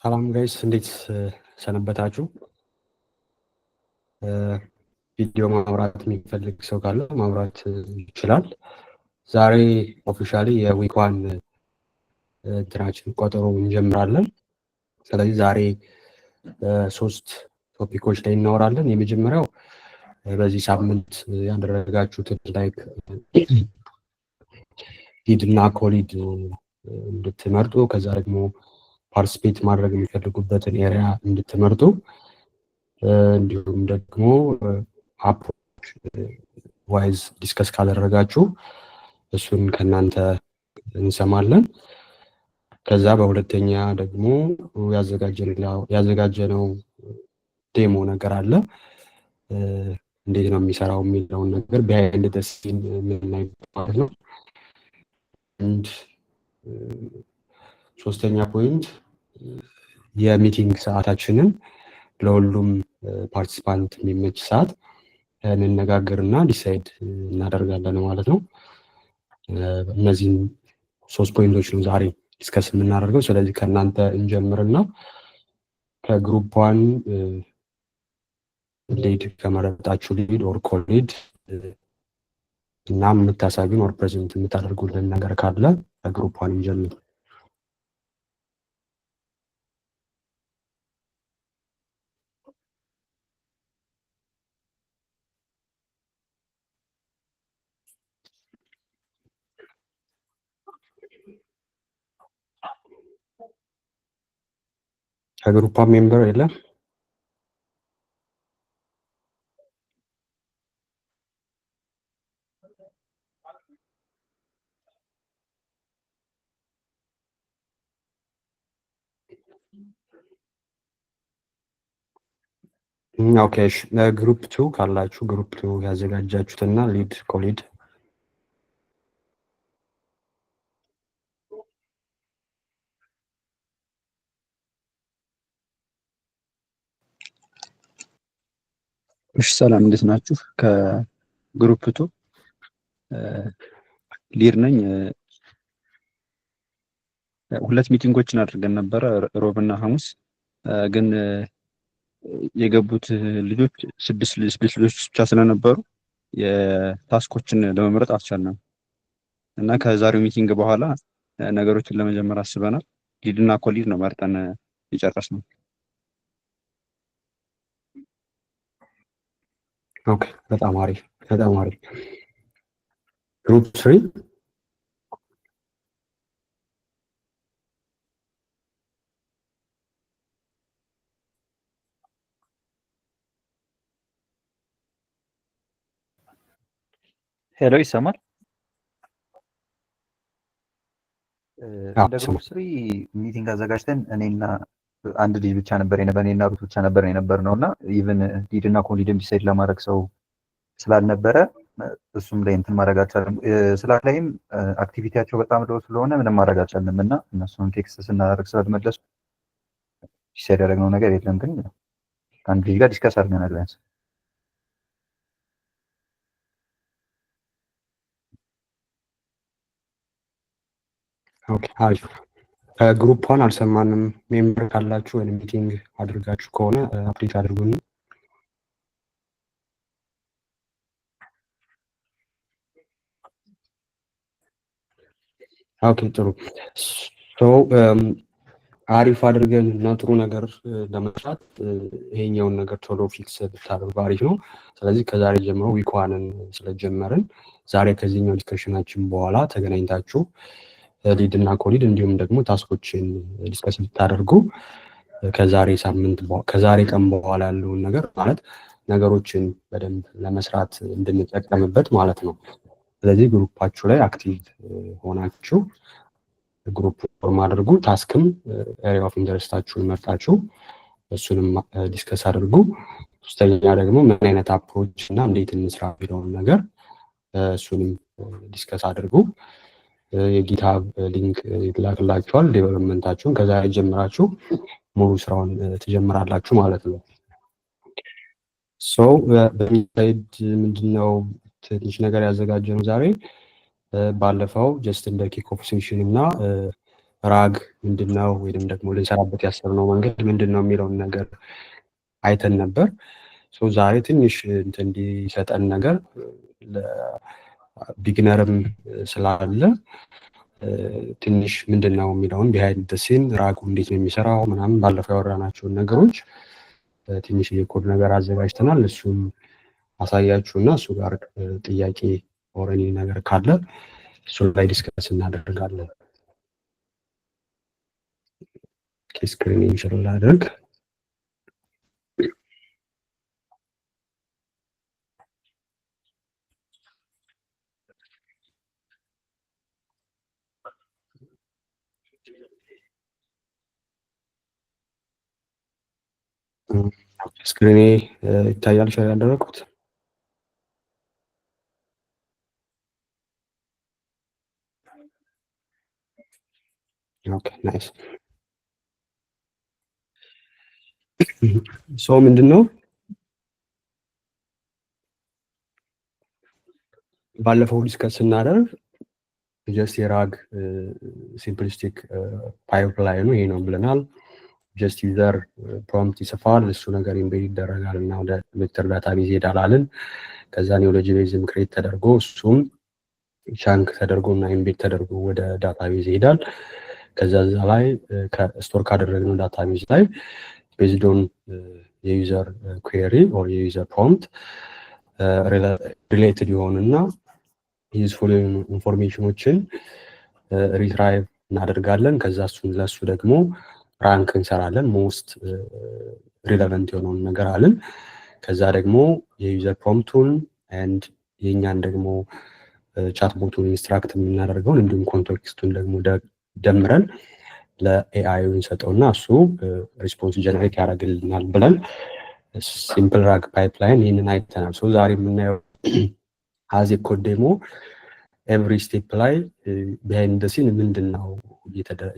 ሰላም guys፣ እንዴት ሰነበታችሁ? ቪዲዮ ማብራት የሚፈልግ ሰው ካለ ማብራት ይችላል። ዛሬ officially የ week one እንትናችን ቆጠሮ እንጀምራለን። ስለዚህ ዛሬ ሶስት topic ኦች ላይ እናወራለን። የመጀመሪያው በዚህ ሳምንት ያደረጋችሁትን like lead እና co-lead እንድትመርጡ፣ ከዛ ደግሞ participate ማድረግ የሚፈልጉበትን area እንድትመርጡ፣ እንዲሁም ደግሞ approach wise discuss ካደረጋችሁ እሱን ከእናንተ እንሰማለን። ከዛ በሁለተኛ ደግሞ ያዘጋጀነው demo ነገር አለ። እንዴት ነው የሚሰራው የሚለውን ነገር behind the scene የምናይበት ነው። And ሶስተኛ point የ meeting ሰዓታችንን ለሁሉም participant የሚመች ሰዓት እንነጋገርና decide እናደርጋለን ማለት ነው። እነዚህን ሶስት point ኦች ነው ዛሬ discuss የምናደርገው። ስለዚህ ከእናንተ እንጀምርና ከ group one lead ከመረጣችሁ lead or co-lead እና የምታሳዩን or present የምታደርጉልን ነገር ካለ ከ group one እንጀምር። ከ group one member የለም? Okay፣ እሺ። Group two ካላችሁ group two ያዘጋጃችሁትና lead፣ co-lead። እሺ ሰላም፣ እንዴት ናችሁ? ከ group two lead ነኝ። ሁለት meeting ኦችን አድርገን ነበረ፣ ሮብና ሐሙስ። ግን የገቡት ልጆች ስድስት ስድስት ልጆች ብቻ ስለነበሩ የ task ኦችን ለመምረጥ አልቻልንም እና ከዛሬው meeting በኋላ ነገሮችን ለመጀመር አስበናል። Lead እና co-lead ነው መርጠን የጨረስነው። Okay፣ በጣም አሪፍ፣ በጣም አሪፍ። Group three? Hello፣ ይሰማል? አዎ። እንደ group three meeting አዘጋጅተን እኔና አንድ ልጅ ብቻ ነበር የነበረ፣ እኔና ሩት ብቻ ነበር የነበር ነው እና even lead እና co-lead ን decide ለማድረግ ሰው ስላልነበረ እሱም ላይ እንትን ማድረግ አልቻለም። Slack ላይም activity ያቸው በጣም low ስለሆነ ምንም ማድረግ አልቻልንም እና እነሱን text ስናደርግ ስላልመለሱ decide ያደረግነው ነገር የለም። ግን ከአንድ ልጅ ጋር discuss አድርገናል ቢያንስ። Okay፣ አሪፍ። ከ group one አልሰማንም። Member ካላችሁ ወይም meeting አድርጋችሁ ከሆነ update አድርጉን። Okay፣ ጥሩ። So አሪፍ አድርገን እና ጥሩ ነገር ለመስራት ይሄኛውን ነገር ቶሎ fix ብታደርጉ አሪፍ ነው። ስለዚህ ከዛሬ ጀምሮ week one ን ስለጀመርን ዛሬ ከዚህኛው discussion ኣችን በኋላ ተገናኝታችሁ lead እና co-lead እንዲሁም ደግሞ task ኦችን discuss ብታደርጉ ከዛሬ ሳምንት፣ ከዛሬ ቀን በኋላ ያለውን ነገር ማለት ነገሮችን በደንብ ለመስራት እንድንጠቀምበት ማለት ነው። ስለዚህ group ኣችሁ ላይ active ሆናችሁ group form አድርጉ። Task ም area of interest ኣችሁን መርጣችሁ እሱንም discuss አድርጉ። ሶስተኛ ደግሞ ምን አይነት approach እና እንዴት እንስራ የሚለውን ነገር እሱንም discuss አድርጉ። የ GitHub link ይላክላችኋል። Development ኣችሁን ከዛ ጀምራችሁ ሙሉ ስራውን ትጀምራላችሁ ማለት ነው። So በ side ምንድነው ትንሽ ነገር ያዘጋጀነው ዛሬ? ባለፈው just እንደ kick off session እና RAG ምንድን ነው ወይም ደግሞ ልንሰራበት ያሰብነው መንገድ ምንድን ነው የሚለውን ነገር አይተን ነበር። So ዛሬ ትንሽ እንትን እንዲሰጠን ነገር beginner ም ስላለ ትንሽ ምንድን ነው የሚለውን behind the scene RAG ኡ እንዴት ነው የሚሰራው ምናምን ባለፈው ያወራናቸውን ነገሮች ትንሽ የኮድ ነገር አዘጋጅተናል። እሱም አሳያችሁ እና እሱ ጋር ጥያቄ or any ነገር ካለ እሱ ላይ discuss እናደርጋለን። Screen share ላድርግ። Screen ኤ ይታያል share ያደረኩት? Okay, nice። So ምንድን ነው ባለፈው discuss ስናደርግ just የ RAG simplistic pipeline ኑ ይሄ ነው ብለናል። Just user prompt ይጽፋል፣ እሱ ነገር embed ይደረጋል እና ወደ vector database ይሄዳል አልን። ከዛ knowledge base ም create ተደርጎ እሱም chunk ተደርጎ እና embed ተደርጎ ወደ database ይሄዳል። ከዛ እዛ ላይ store ካደረግነው database ላይ based on የ user query or የ user prompt related የሆኑና useful የሆኑ information ኖችን retrieve እናደርጋለን። ከዛ እሱን ለእሱ ደግሞ rank እንሰራለን። Most relevant የሆነውን ነገር አልን። ከዛ ደግሞ የ user prompt ኡን and የእኛን ደግሞ chatbot ኡን instruct የምናደርገውን እንዲሁም context ኡን ደግሞ ደምረን ለ AI እንሰጠውና እሱ response generate ያደርግልናል ብለን simple RAG pipeline ይህንን አይተናል። So ዛሬ የምናየው as a code ደግሞ every step ላይ behind scene ምንድን ነው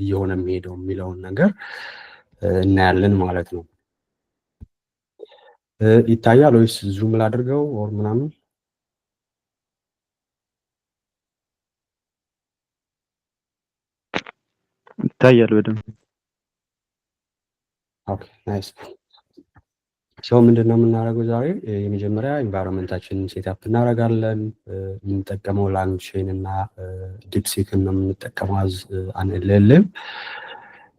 እየሆነ የሚሄደው የሚለውን ነገር እናያለን ማለት ነው። ይታያል ወይስ zoom ላድርገው or ምናምን? ይታያል በደንብ። Okay, nice። So ምንድን ነው የምናደርገው ዛሬ? የመጀመሪያ environment ኣችንን setup እናደርጋለን። የምንጠቀመው LangChain እና DeepSeek ን ነው የምንጠቀመው as an LLM።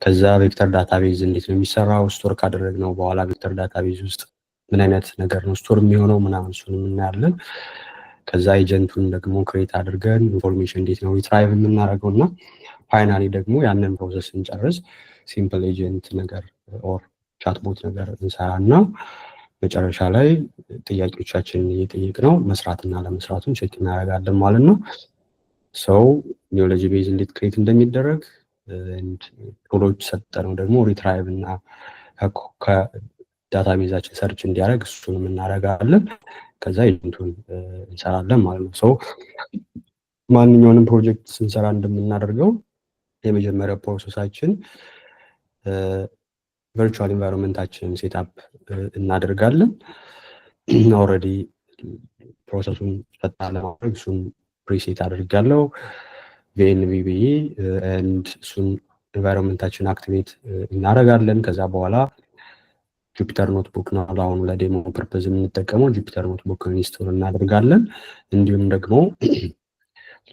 ከዛ vector database እንዴት ነው የሚሰራው፣ store ካደረግነው በኋላ vector database ውስጥ ምን አይነት ነገር ነው store የሚሆነው ምናምን እሱንም እናያለን። ከዛ agent ኡን ደግሞ create አድርገን information እንዴት ነው retrieve የምናደርገው እና finally ደግሞ ያንን process ስንጨርስ simple agent ነገር or chatbot ነገር እንሰራና መጨረሻ ላይ ጥያቄዎቻችንን እየጠየቅነው መስራትና አለመስራቱን check እናደርጋለን ማለት ነው። So knowledge base እንዴት create እንደሚደረግ tool ኦች ሰጠነው ደግሞ retrieve እና ከ database ኣችን search እንዲያደርግ እሱንም እናደርጋለን። ከዛ agent ኡን እንሰራለን ማለት ነው። So ማንኛውንም ፕሮጀክት ስንሰራ እንደምናደርገው የመጀመሪያው process ኣችን virtual environment ኣችንን setup እናደርጋለን። Already process ኡን ፈጣን ለማድረግ እሱን preset አድርጋለሁ venv ብዬ and እሱን environment ኣችን activate እናደርጋለን። ከዛ በኋላ Jupyter Notebook ነው ለአሁኑ ለ demo purpose የምንጠቀመው። Jupyter Notebook install እናደርጋለን። እንዲሁም ደግሞ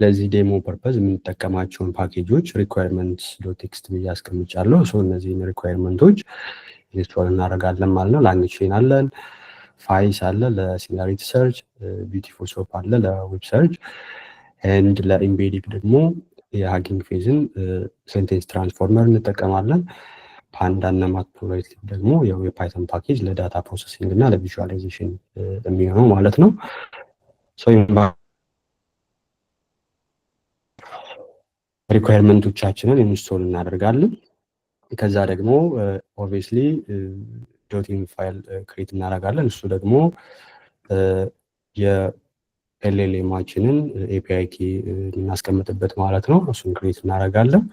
ለዚህ demo purpose የምንጠቀማቸውን package ኦች requirement.txt ብዬ አስቀምጫለሁ። So እነዚህን requirement ኦች install እናደርጋለን ማለት ነው። LangChain አለን፣ Faiss አለ ለ similarity search፣ Beautiful Soup አለ ለ web search and ለ embedding ደግሞ የ Hugging Face ን sentence transformer እንጠቀማለን። Pandas እና Matplotlib ደግሞ ያው የ Python package ለ data processing እና ለ visualization የሚሆነው ማለት ነው። So requirement ኦቻችንን install እናደርጋለን። ከዛ ደግሞ obviously .env file create እናደርጋለን። እሱ ደግሞ የ LLM ኣችንን API key የምናስቀምጥበት ማለት ነው። እሱን create እናደርጋለን።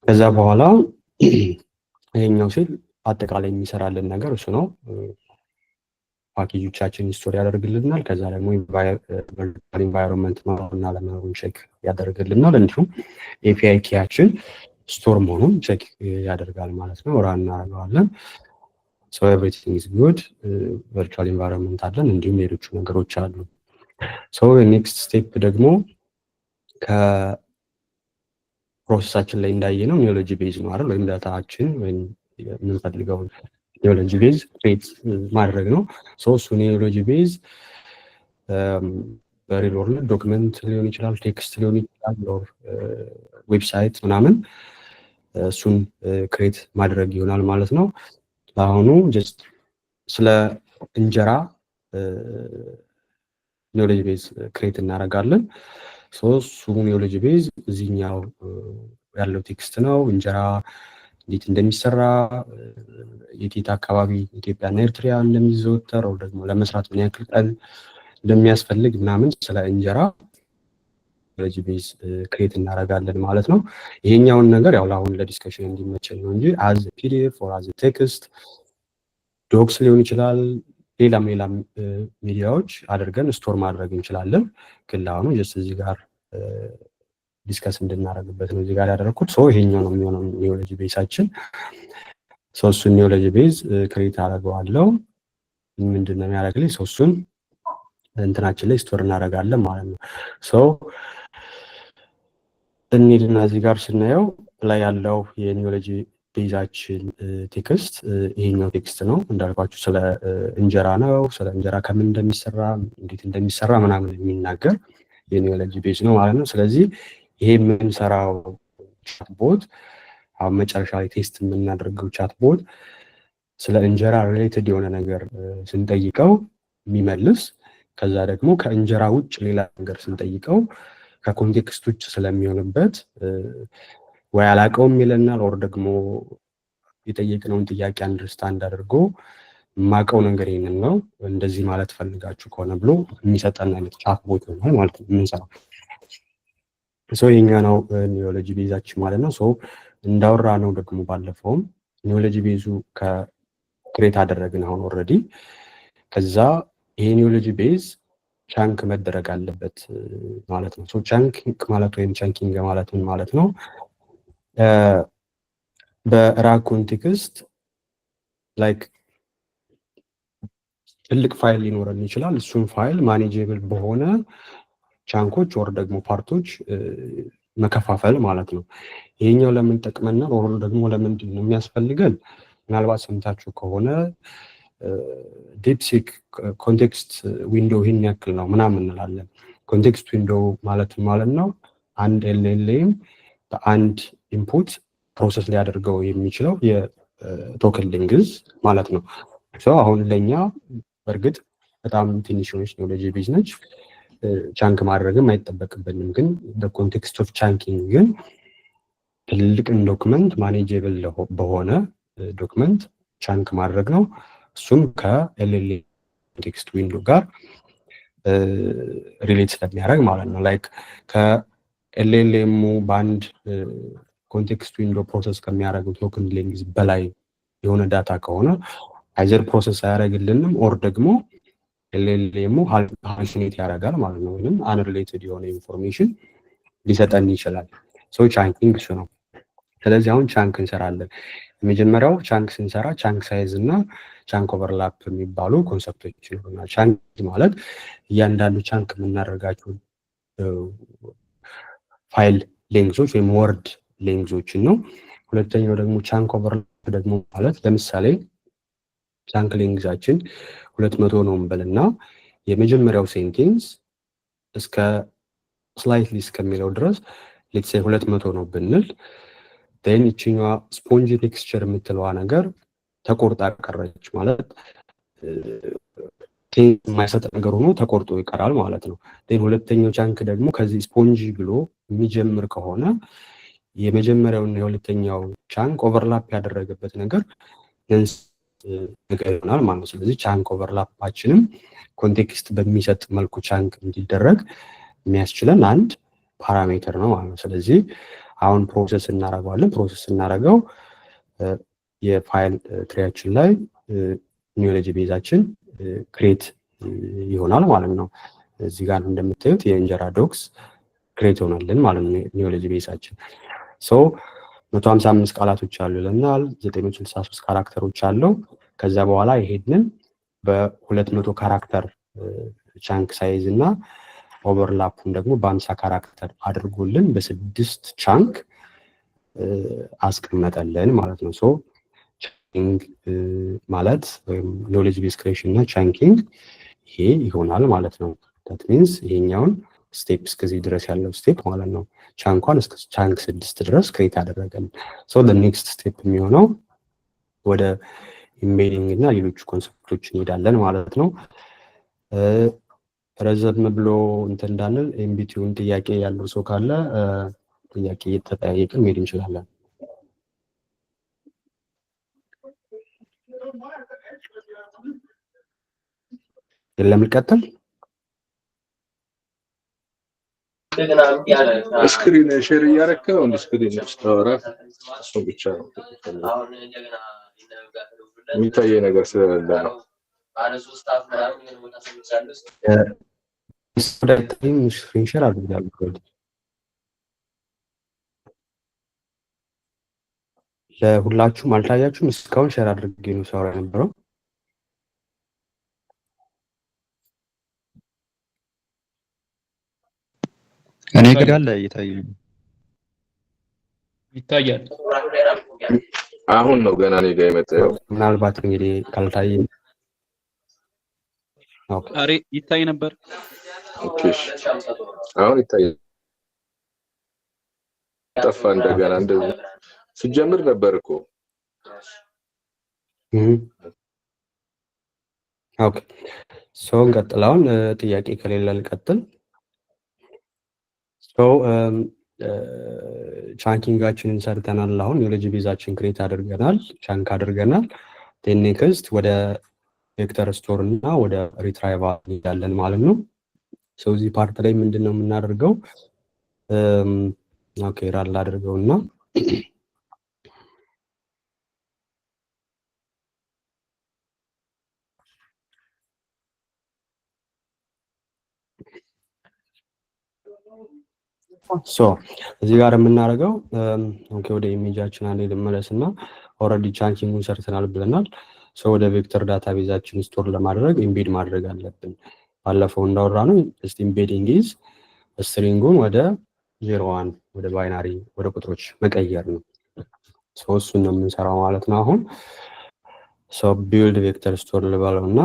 ከዛ በኋላ ይሄኛው ሲል አጠቃላይ የሚሰራልን ነገር እሱ ነው። package ኦቻችን install ያደርግልናል። ከዛ ደግሞ virtual environment መኖሩና አለመኖሩን check ያደርግልናል። እንዲሁም API key ያችን store መሆኑን check ያደርጋል ማለት ነው። Run እናደርገዋለን። So everything is good። Virtual environment አለን፣ እንዲሁም ሌሎቹ ነገሮች አሉ። So next step ደግሞ ከ process ኣችን ላይ እንዳየነው knowledge base ነው አይደል? ወይም data ኣችን ወይም የምንፈልገውን knowledge base create ማድረግ ነው። So እሱ knowledge base በ real world document ሊሆን ይችላል፣ text ሊሆን ይችላል፣ or website ምናምን እሱን create ማድረግ ይሆናል ማለት ነው። ለአሁኑ just ስለ እንጀራ knowledge base create እናደርጋለን። So እሱ knowledge base እዚህኛው ያለው text ነው። እንጀራ እንዴት እንደሚሰራ፣ የት የት አካባቢ ኢትዮጵያና ኤርትሪያ እንደሚዘወተር፣ ወይ ደግሞ ለመስራት ምን ያክል ቀን እንደሚያስፈልግ ምናምን ስለ እንጀራ knowledge base create እናደርጋለን ማለት ነው። ይሄኛውን ነገር ያው ለአሁን ለ discussion እንዲመቸን ነው እንጂ as PDF or as text docs ሊሆን ይችላል፣ ሌላም ሌላም ሚዲያዎች አድርገን store ማድረግ እንችላለን። ግን ለአሁኑ just እዚህ ጋር discuss እንድናደርግበት ነው እዚህ ጋር ያደረግኩት። So ይሄኛው ነው የሚሆነው knowledge base ኣችን። So እሱን knowledge base create አደርገዋለሁ። ምንድን ነው የሚያደርግልኝ? So እሱን እንትናችን ላይ store እናደርጋለን ማለት ነው። So እንሂድና እዚህ ጋር ስናየው ላይ ያለው የ knowledge base ኣችን text ይሄኛው text ነው። እንዳልኳችሁ ስለ እንጀራ ነው። ስለ እንጀራ ከምን እንደሚሰራ፣ እንዴት እንደሚሰራ ምናምን የሚናገር የ knowledge base ነው ማለት ነው። ስለዚህ ይሄ የምንሰራው chatbot፣ አሁን መጨረሻ ላይ test የምናደርገው chatbot፣ ስለ እንጀራ related የሆነ ነገር ስንጠይቀው የሚመልስ፣ ከዛ ደግሞ ከእንጀራ ውጭ ሌላ ነገር ስንጠይቀው ከ context ውጭ ስለሚሆንበት ወይ አላውቀውም ይለናል፣ or ደግሞ የጠየቅነውን ጥያቄ understand አድርጎ የማውቀው ነገር ይህንን ነው፣ እንደዚህ ማለት ፈልጋችሁ ከሆነ ብሎ የሚሰጠን አይነት chatbot ይሆናል ማለት ነው የምንሰራው። So የኛ ነው knowledge base ኣችን ማለት ነው። So እንዳወራነው ደግሞ ባለፈውም knowledge base ኡ ከ create አደረግን አሁን already። ከዛ ይሄ knowledge base chunk መደረግ አለበት ማለት ነው። So chunk ማለት ወይም chunking ማለት ምን ማለት ነው? በ RAG context like ትልቅ ፋይል ሊኖረን ይችላል። እሱን file manageable በሆነ chunk ኦች or ደግሞ part ኦች መከፋፈል ማለት ነው። ይሄኛው ለምን ጠቅመናል? Or ደግሞ ለምንድን ነው የሚያስፈልገን? ምናልባት ሰምታችሁ ከሆነ DeepSeek context window ይህን ያክል ነው ምናምን እንላለን። Context window ማለት ማለት ነው አንድ LLM በአንድ input process ሊያደርገው የሚችለው የ token length ማለት ነው። So አሁን ለእኛ በእርግጥ በጣም ትንሽ የሆነች knowledge base ነች። Chunk ማድረግም አይጠበቅብንም። ግን በ context of chunking ግን ትልቅን document manageable በሆነ document chunk ማድረግ ነው። እሱም ከ LLM context window ጋር relate ስለሚያደርግ ማለት ነው። Like ከ LLM ኡ በአንድ context window process ከሚያደርገው token length በላይ የሆነ data ከሆነ either process አያደርግልንም or ደግሞ LLM ኡ hallucinate ያደርጋል ማለት ነው። ወይም unrelated የሆነ information ሊሰጠን ይችላል። So chunking እሱ ነው። ስለዚህ አሁን chunk እንሰራለን። የመጀመሪያው chunk ስንሰራ chunk size እና chunk overlap የሚባሉ concept ኦች ይኖሩናል። Chunk ማለት እያንዳንዱ chunk የምናደርጋቸው file length ኦች ወይም word length ኦችን ነው። ሁለተኛው ደግሞ chunk overlap ደግሞ ማለት ለምሳሌ chunk length ኣችን 200 ነው እንበልና የመጀመሪያው sentence እስከ slightly እስከሚለው ድረስ let's say 200 ነው ብንል then ይችኛዋ spongy texture የምትለዋ ነገር ተቆርጣ ቀረች ማለት የማይሰጥ ነገር ሆኖ ተቆርጦ ይቀራል ማለት ነው። Then ሁለተኛው chunk ደግሞ ከዚህ spongy ብሎ የሚጀምር ከሆነ የመጀመሪያውና የሁለተኛው chunk overlap ያደረገበት ነገር ነገር ይሆናል ማለት ነው። ስለዚህ chunk overlap ኣችንም context በሚሰጥ መልኩ chunk እንዲደረግ የሚያስችለን አንድ parameter ነው ማለት ነው። ስለዚህ አሁን process እናደርገዋለን። Process ስናደርገው የ file tree ያችን ላይ knowledge base ኣችን create ይሆናል ማለት ነው። እዚህ ጋር እንደምታዩት የእንጀራ docs create ሆናልን ማለት ነው። Knowledge base ኣችን so 155 ቃላቶች አሉ ይለናል። 963 character ኦች አለው። ከዛ በኋላ ይሄንን በ200 character chunk size እና overlap ኡን ደግሞ በ50 character አድርጎልን በስድስት chunk አስቀመጠልን ማለት ነው። So chunking ማለት ወይም knowledge base creation እና chunking ይሄ ይሆናል ማለት ነው። That means ይሄኛውን step እስከዚህ ድረስ ያለው step ማለት ነው። Chunk ኳን እስከ chunk 6 ድረስ create አደረገልን። So next step የሚሆነው ወደ embedding እና ሌሎች concept ኦች እንሄዳለን ማለት ነው። ረዘም ብሎ እንትን እንዳንል in between ጥያቄ ያለው ሰው ካለ ጥያቄ እየተጠያየቅን መሄድ እንችላለን። የለም፣ ልቀጥል። Screen share እያደረክ ነው እንደ screen ስታወራ እሱ ብቻ ነው የሚታየ ነገር ስለሌለ ነው። Screen share አድርጋለሁ። ለሁላችሁም አልታያችሁም? እስካሁን share አድርጌ ነው ሳወራ የነበረው። እኔ ጋር አለ፣ እየታየ ነው። ይታያል። አሁን ነው ገና እኔ ጋር የመጣው። ምናልባት እንግዲህ ካልታየ okay። አሬ ይታይ ነበር። Okay፣ እሺ። አሁን ይታያል። ጠፋ እንደገና። እንደዚህ ስጀምር ነበር እኮ። Okay, so እንቀጥል። አሁን ጥያቄ ከሌለ ልቀጥል። So chunking ኣችንን ሰርተናል። አሁን knowledge base ኣችን create አድርገናል፣ chunk አድርገናል። Next ወደ vector store እና ወደ retrieval እንሄዳለን ማለት ነው። So እዚህ part ላይ ምንድን ነው የምናደርገው? Okay, run ላድርገው እና so እዚህ ጋር የምናደርገው okay፣ ወደ image ኣችን አንዴ ልመለስ እና already chunking ኡን ሰርተናል ብለናል። So ወደ vector database ኣችን store ለማድረግ embed ማድረግ አለብን። ባለፈው እንዳወራነው እስቲ embedding is string ኡን ወደ 0 1 ወደ binary ወደ ቁጥሮች መቀየር ነው። So እሱን ነው የምንሰራው ማለት ነው። አሁን so build vector store ልበለው እና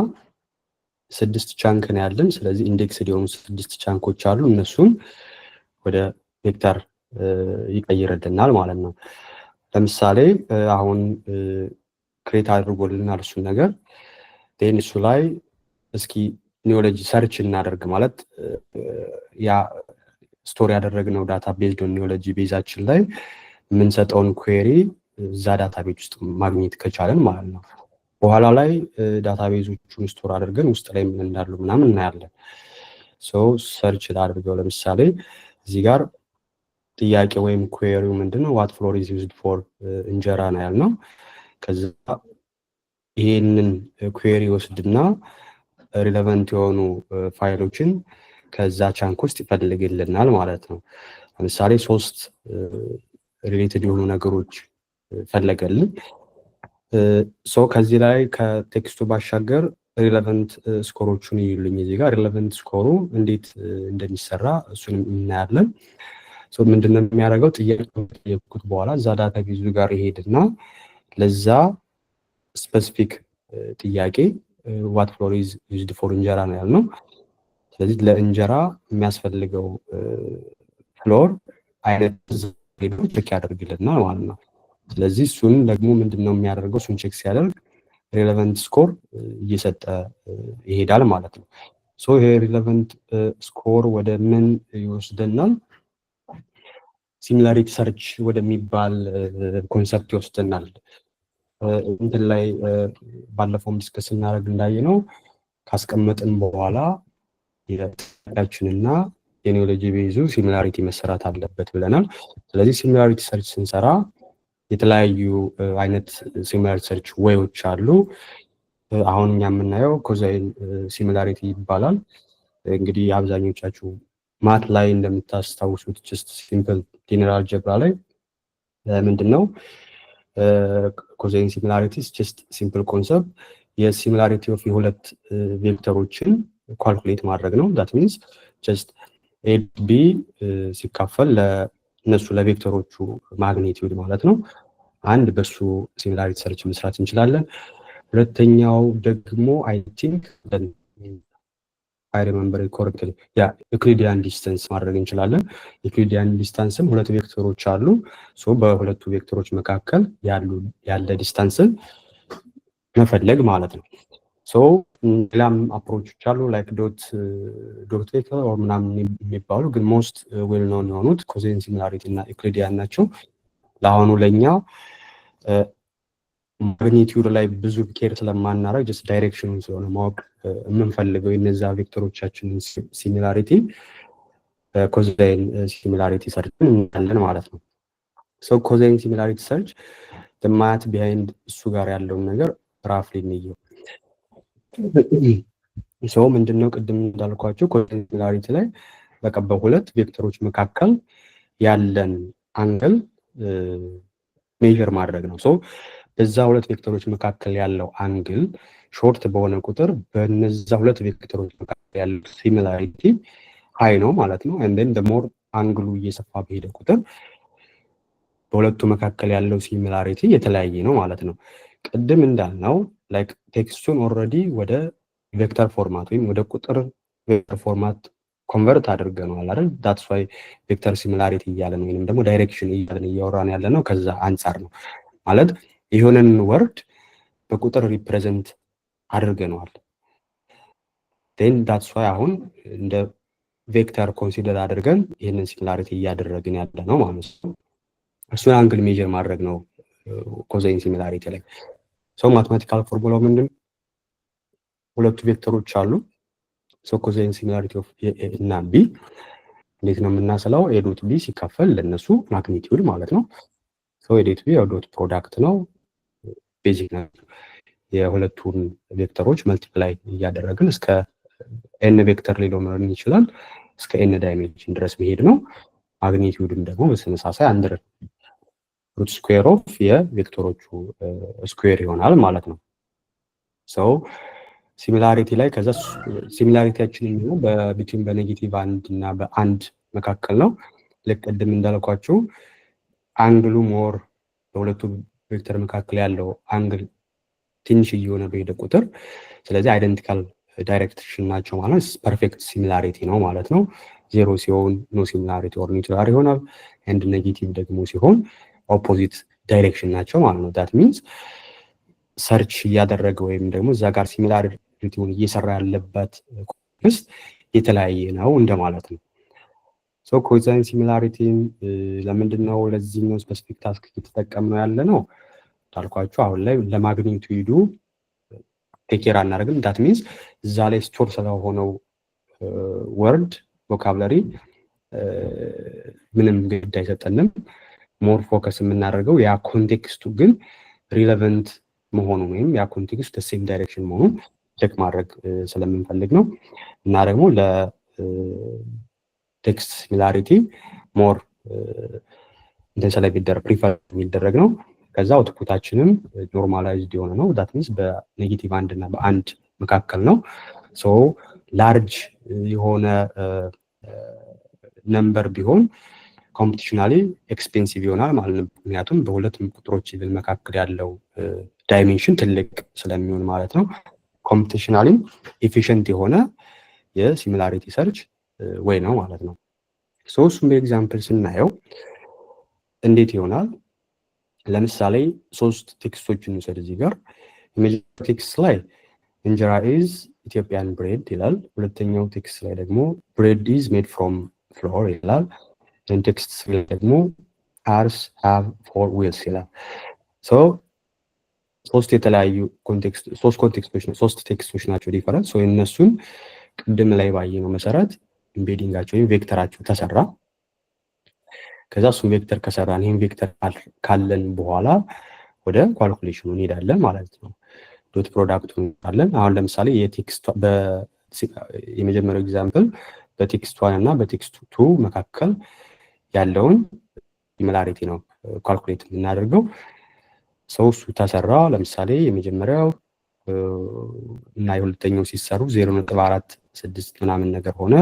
ስድስት chunk ነው ያለን። ስለዚህ index የሆኑ ስድስት chunk ኦች አሉ። እነሱን ወደ vector ይቀይርልናል ማለት ነው። ለምሳሌ አሁን create አድርጎልናል እሱን ነገር፣ then እሱ ላይ እስኪ knowledge search እናደርግ ማለት ያ store ያደረግነው data based on knowledge base ኣችን ላይ የምንሰጠውን query እዛ database ውስጥ ማግኘት ከቻለን ማለት ነው። በኋላ ላይ database ኦቹን store አድርገን ውስጥ ላይ ምን እንዳሉ ምናምን እናያለን። So search ላድርገው። ለምሳሌ እዚህ ጋር ጥያቄ ወይም query ው ምንድነው? What flour is used for እንጀራ ነው ያልነው። ከዛ ይሄንን query ወስድና relevant የሆኑ ፋይሎችን ከዛ chunk ውስጥ ይፈልግልናል ማለት ነው። ለምሳሌ ሶስት related የሆኑ ነገሮች ፈለገልን። So ከዚህ ላይ ከ text ኡ ባሻገር relevant score ኦቹን ይዩልኝ። እዚህ ጋር relevant score ኡ እንዴት እንደሚሰራ እሱንም እናያለን። ምንድነው የሚያደርገው? ጥያቄ ከጠየቅኩት በኋላ እዛ database ኡ ጋር ይሄድና ለዛ specific ጥያቄ what flour is used for እንጀራ ነው ያልነው። ስለዚህ ለእንጀራ የሚያስፈልገው flour አይነት ሄዶ check ያደርግልናል ማለት ነው። ስለዚህ እሱን ደግሞ ምንድን ነው የሚያደርገው? እሱን check ሲያደርግ relevant score እየሰጠ ይሄዳል ማለት ነው። So ይሄ relevant score ወደ ምን ይወስደናል? Similarity search ወደሚባል concept ይወስደናል። እንትን ላይ ባለፈውም discuss ስናደርግ እንዳየነው ካስቀመጥን በኋላ የጥያቄያችንና የ knowledge base ኡ similarity መሰራት አለበት ብለናል። ስለዚህ similarity search ስንሰራ የተለያዩ አይነት similarity search way ኦች አሉ። አሁን እኛ የምናየው cosine similarity ይባላል። እንግዲህ አብዛኞቻችሁ math ላይ እንደምታስታውሱት just simple linear algebra ላይ ምንድን ነው cosine similarity? Just simple concept የ similarity of የሁለት vector ኦችን calculate ማድረግ ነው። That means just A B ሲካፈል ለእነሱ ለ vector ኦቹ magnitude ማለት ነው። አንድ በሱ similarity search መስራት እንችላለን። ሁለተኛው ደግሞ I think I remember correctly, yeah, Euclidean distance ማድረግ እንችላለን። Euclidean distance ም ሁለት vector ኦች አሉ። So በሁለቱ vector ኦች መካከል ያለ distance ን መፈለግ ማለት ነው። So ሌላም approach ኦች አሉ like dot vector or ምናምን የሚባሉ፣ ግን most well known የሆኑት cosine similarity እና Euclidean ናቸው። ለአሁኑ ለእኛ magnitude ላይ ብዙ care ስለማናረግ just direction ኑን ስለሆነ ማወቅ የምንፈልገው የነዛ vector ኦቻችንን similarity cosine similarity search ን እናያለን ማለት ነው። So cosine similarity search math behind እሱ ጋር ያለውን ነገር roughly እንየው። So ምንድነው፣ ቅድም እንዳልኳቸው cosine similarity ላይ በቃ በሁለት vector ኦች መካከል ያለን angle measure ማድረግ ነው። So በዛ ሁለት vector ኦች መካከል ያለው angle short በሆነ ቁጥር በነዛ ሁለት vector ኦች መካከል ያለው similarity high ነው ማለት ነው። And then more angle ኡ እየሰፋ በሄደ ቁጥር በሁለቱ መካከል ያለው similarity የተለያየ ነው ማለት ነው። ቅድም እንዳልነው like text ኡን already ወደ vector format ወይም ወደ ቁጥር vector format convert አድርገነዋል አይደል? That's why vector similarity እያለን ወይንም ደግሞ direction እያለን እያወራን ያለ ነው። ከዛ አንጻር ነው ማለት የሆነን word በቁጥር represent አድርገነዋል። Then that's why አሁን እንደ vector consider አድርገን ይህንን similarity እያደረግን ያለ ነው ማለት ነው። እሱን angle measure ማድረግ ነው cosine similarity ላይ። So mathematical formula ው ምንድን? ሁለቱ vector ኦች አሉ። So cosine similarity of A እና B እንዴት ነው የምናስላው? A dot B ሲካፈል ለእነሱ magnitude ማለት ነው። So A dot B ያው dot product ነው። Basic ነው። የሁለቱን vector ኦች multiply እያደረግን እስከ n vector ሊኖረን ይችላል፣ እስከ n dimension ድረስ መሄድ ነው። Magnitude ም ደግሞ በተመሳሳይ under root square of የ vector ኦቹ square ይሆናል ማለት ነው። So similarity ላይ ከዛ similarity ያችን የሚሆነው በ between በ negative አንድ እና በአንድ መካከል ነው። ልክ ቅድም እንዳልኳችሁ angle ኡ more በሁለቱ vector መካከል ያለው angle ትንሽ እየሆነ በሄደ ቁጥር ስለዚህ identical direction ናቸው ማለት perfect similarity ነው ማለት ነው። ዜሮ ሲሆን no similarity or neutral ይሆናል። And negative ደግሞ ሲሆን opposite direction ናቸው ማለት ነው። That means search እያደረገ ወይም ደግሞ እዛ ጋር similarity ውን እየሰራ ያለበት context የተለያየ ነው እንደማለት ነው። So cosine similarity ን ለምንድን ነው ለዚህኛው specific task እየተጠቀምነው ያለ ነው? እንዳልኳችሁ አሁን ላይ ለ magnitude ኡ take care አናደርግም። That means እዛ ላይ store ስለሆነው word vocabulary ምንም ግድ አይሰጠንም። More focus የምናደርገው ያ context ኡ ግን relevant መሆኑን ወይም ያ context ኡ same direction መሆኑን check ማድረግ ስለምንፈልግ ነው። እና ደግሞ ለ text similarity more እንትን ስለሚደረግ prefer የሚደረግ ነው። ከዛ output ኣችንም normalized የሆነ ነው። That means በ negative አንድ እና በአንድ መካከል ነው። So large የሆነ number ቢሆን computationally expensive ይሆናል ማለት ነው። ምክንያቱም በሁለት ቁጥሮች even መካከል ያለው dimension ትልቅ ስለሚሆን ማለት ነው። Computationally ም efficient የሆነ የ similarity search way ነው ማለት ነው። So እሱም በ example ስናየው እንዴት ይሆናል? ለምሳሌ ሶስት text ኦችን እንውሰድ እዚህ ጋር። የመጀመሪያው text ላይ እንጀራ is Ethiopian bread ይላል። ሁለተኛው text ላይ ደግሞ bread is made from flour ይላል። Text ላይ ደግሞ cars have four wheels ይላል። So ሶስት የተለያዩ context ሶስት context ኦች ሶስት text ኦች ናቸው different። So የእነሱን ቅድም ላይ ባየነው መሰረት embedding ኣቸው ወይም vector ኣቸው ተሰራ። ከዛ እሱን vector ከሰራን ይህን vector ካለን በኋላ ወደ calculation ኑ እንሄዳለን ማለት ነው። Dot product ኡን አለን። አሁን ለምሳሌ የ text የመጀመሪያው example በ text one እና በ text two መካከል ያለውን similarity ነው calculate የምናደርገው። So እሱ ተሰራ። ለምሳሌ የመጀመሪያው እና የሁለተኛው ሲሰሩ 0.46 ምናምን ነገር ሆነ።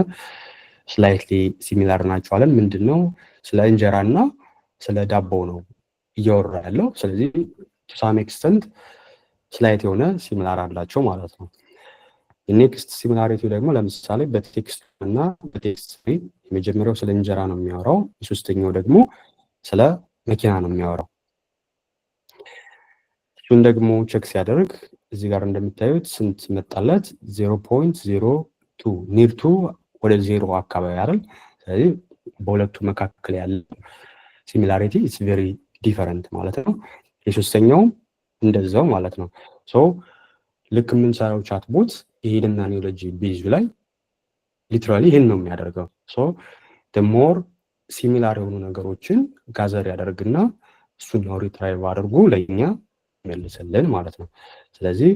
Slightly similar ናቸው አለን። ምንድን ነው? ስለ እንጀራ እና ስለ ዳቦ ነው እያወራ ያለው። ስለዚህ to some extent slight የሆነ similar አላቸው ማለት ነው። Next similarity ደግሞ ለምሳሌ በ text እና በ text three የመጀመሪያው ስለ እንጀራ ነው የሚያወራው፣ የሶስተኛው ደግሞ ስለ መኪና ነው የሚያወራው። እሱን ደግሞ check ሲያደርግ እዚህ ጋር እንደምታዩት ስንት መጣለት? 0.02, near to ወደ ዜሮ አካባቢ አይደል? ስለዚህ በሁለቱ መካከል ያለ similarity it's very different ማለት ነው። የሶስተኛውም እንደዛው ማለት ነው። So ልክ የምንሰራው chatbot ይሄንና knowledge base ኡ ላይ literally ይህን ነው የሚያደርገው። So more similar የሆኑ ነገሮችን gather ያደርግና እሱን ነው retrieve አድርጎ ለእኛ ይመልስልን ማለት ነው። ስለዚህ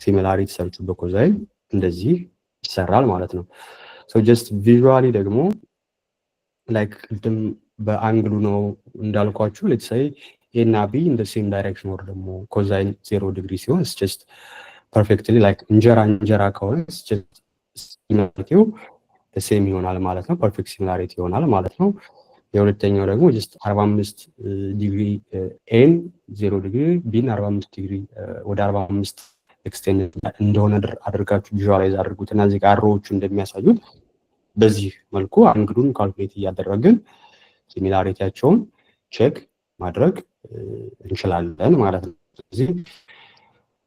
similarity search ኡ በ cosine እንደዚህ ይሰራል ማለት ነው። So just visually ደግሞ like ቅድም በ angle ኡ ነው እንዳልኳችሁ፣ let's say A እና B in same direction or ደግሞ cosine 0 degree ሲሆን just perfectly like እንጀራ እንጀራ ከሆነ similarity ው same ይሆናል ማለት ነው። Perfect similarity ይሆናል ማለት ነው። የሁለተኛው ደግሞ just 45 degree፣ A ን 0 degree፣ B ን 45 ዲግሪ ወደ 45 extend እንደሆነ አድርጋችሁ visualize አድርጉት እና እዚህ ጋር arrow ዎቹ እንደሚያሳዩት በዚህ መልኩ angle ኡን calculate እያደረግን similarity ያቸውን check ማድረግ እንችላለን ማለት ነው። ስለዚህ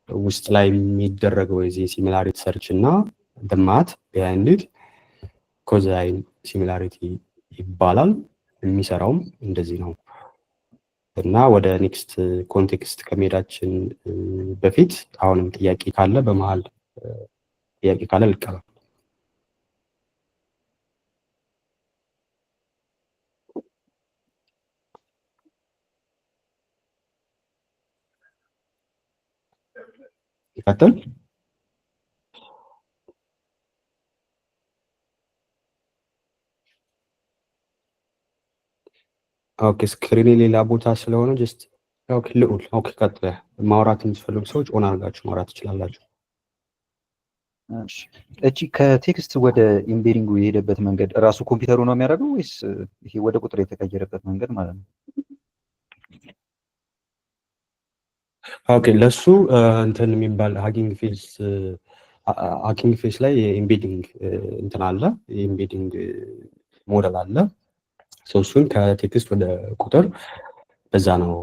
ውስጥ ላይ የሚደረገው የዚህ similarity search እና the math behind it cosine similarity ይባላል። የሚሰራውም እንደዚህ ነው። እና ወደ next context ከመሄዳችን በፊት አሁንም ጥያቄ ካለ፣ በመሀል ጥያቄ ካለ ልቀበል። ይቀጥል። Okay, screen ሌላ ቦታ ስለሆነ just okay ልዑል፣ okay ቀጥለ። ማውራት የምትፈልጉ ሰዎች on አድርጋችሁ ማውራት ትችላላችሁ። እቺ ከ text ወደ embedding ኡ የሄደበት መንገድ ራሱ ኮምፒውተሩ ነው የሚያደርገው ወይስ ይሄ ወደ ቁጥር የተቀየረበት መንገድ ማለት ነው? Okay፣ ለሱ እንትን የሚባል Hugging Face ላይ የ embedding እንትን አለ፣ የ embedding model አለ። እሱን ከ text ወደ ቁጥር በዛ ነው።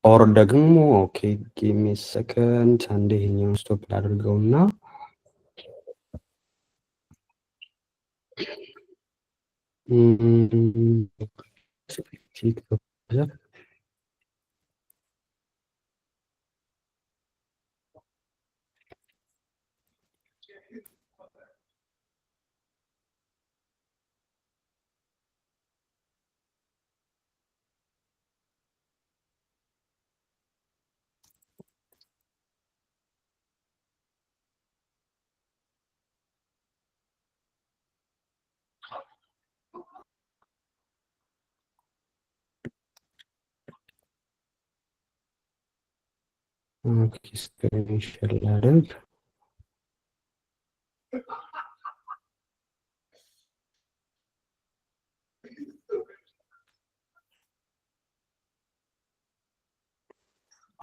Or ደግሞ okay, give me second፣ አንዴ ይሄኛውን stop ላድርገውና ቲክቶክ። Okay, screen share ላድርግ።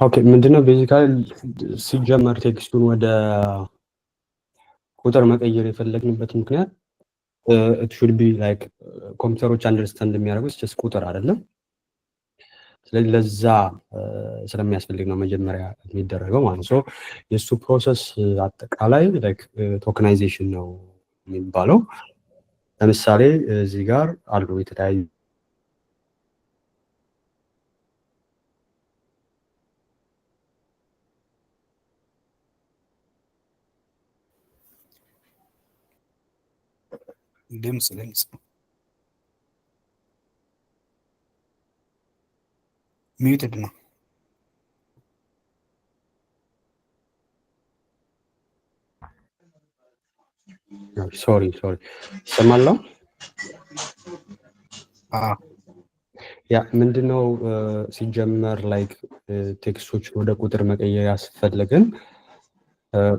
Okay፣ ምንድነው basically ሲጀመር text ኡን ወደ ቁጥር መቀየር የፈለግንበት ምክንያት it should be like ኮምፒውተሮች understand የሚያደርጉት just ቁጥር አይደለም። ስለዚህ ለዛ ስለሚያስፈልግ ነው መጀመሪያ የሚደረገው ማለት ነው። የእሱ process አጠቃላይ like tokenization ነው የሚባለው። ለምሳሌ እዚህ ጋር አሉ የተለያዩ ድምፅ ድምፅ። Muted ነው። Sorry, sorry፣ ይሰማል? አዎ። Yeah፣ ምንድነው ሲጀመር like text ኦች ወደ ቁጥር መቀየር ያስፈለገን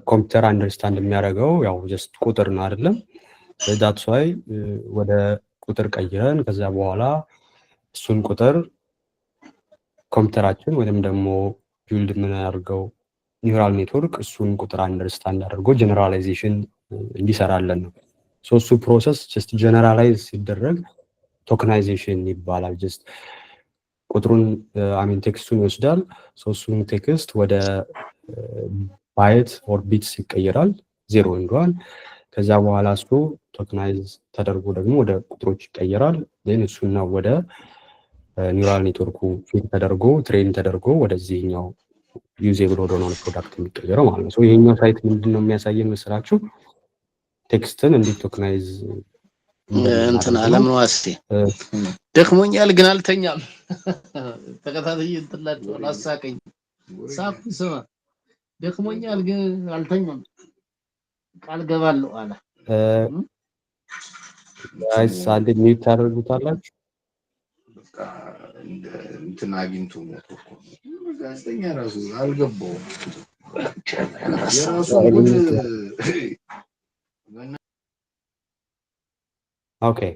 ኮምፒውተር understand የሚያደርገው ያው just ቁጥር ነው አይደለም? That's why ወደ ቁጥር ቀይረን ከዛ በኋላ እሱን ቁጥር ኮምፒውተራችን ወይም ደግሞ build የምናደርገው neural network እሱን ቁጥር understand አድርጎ generalization እንዲሰራለን ነው። So እሱ process just generalize ሲደረግ tokenization ይባላል። Just ቁጥሩን፣ I mean text ኡን ይወስዳል። So እሱን text ወደ byte or bits ይቀየራል፣ zero and one። ከዛ በኋላ እሱ tokenize ተደርጎ ደግሞ ወደ ቁጥሮች ይቀየራል። Then እሱን ነው ወደ neural network ኡ feed ተደርጎ train ተደርጎ ወደዚህኛው usable ወደሆነ product የሚቀየረው ማለት ነው። ይሄኛው site ምንድን ነው የሚያሳየን መሰላችሁ? Text ን እንዴት tokenize እንትን አለም ዋሴ፣ ደክሞኛል ግን አልተኛም። ተከታትዬ እንትን ላቸዋል፣ አሳቀኝ። ሳኩ። ስማ፣ ደክሞኛል ግን አልተኛም፣ ቃል ገባለሁ አለ። Guys፣ አንዴ mute ታደርጉታላችሁ። በቃ እንትን አግኝቶ ሞቶ እኮ ነው። ጋዜጠኛ ራሱ አልገባውም። የራሱን ጉድ። Okay,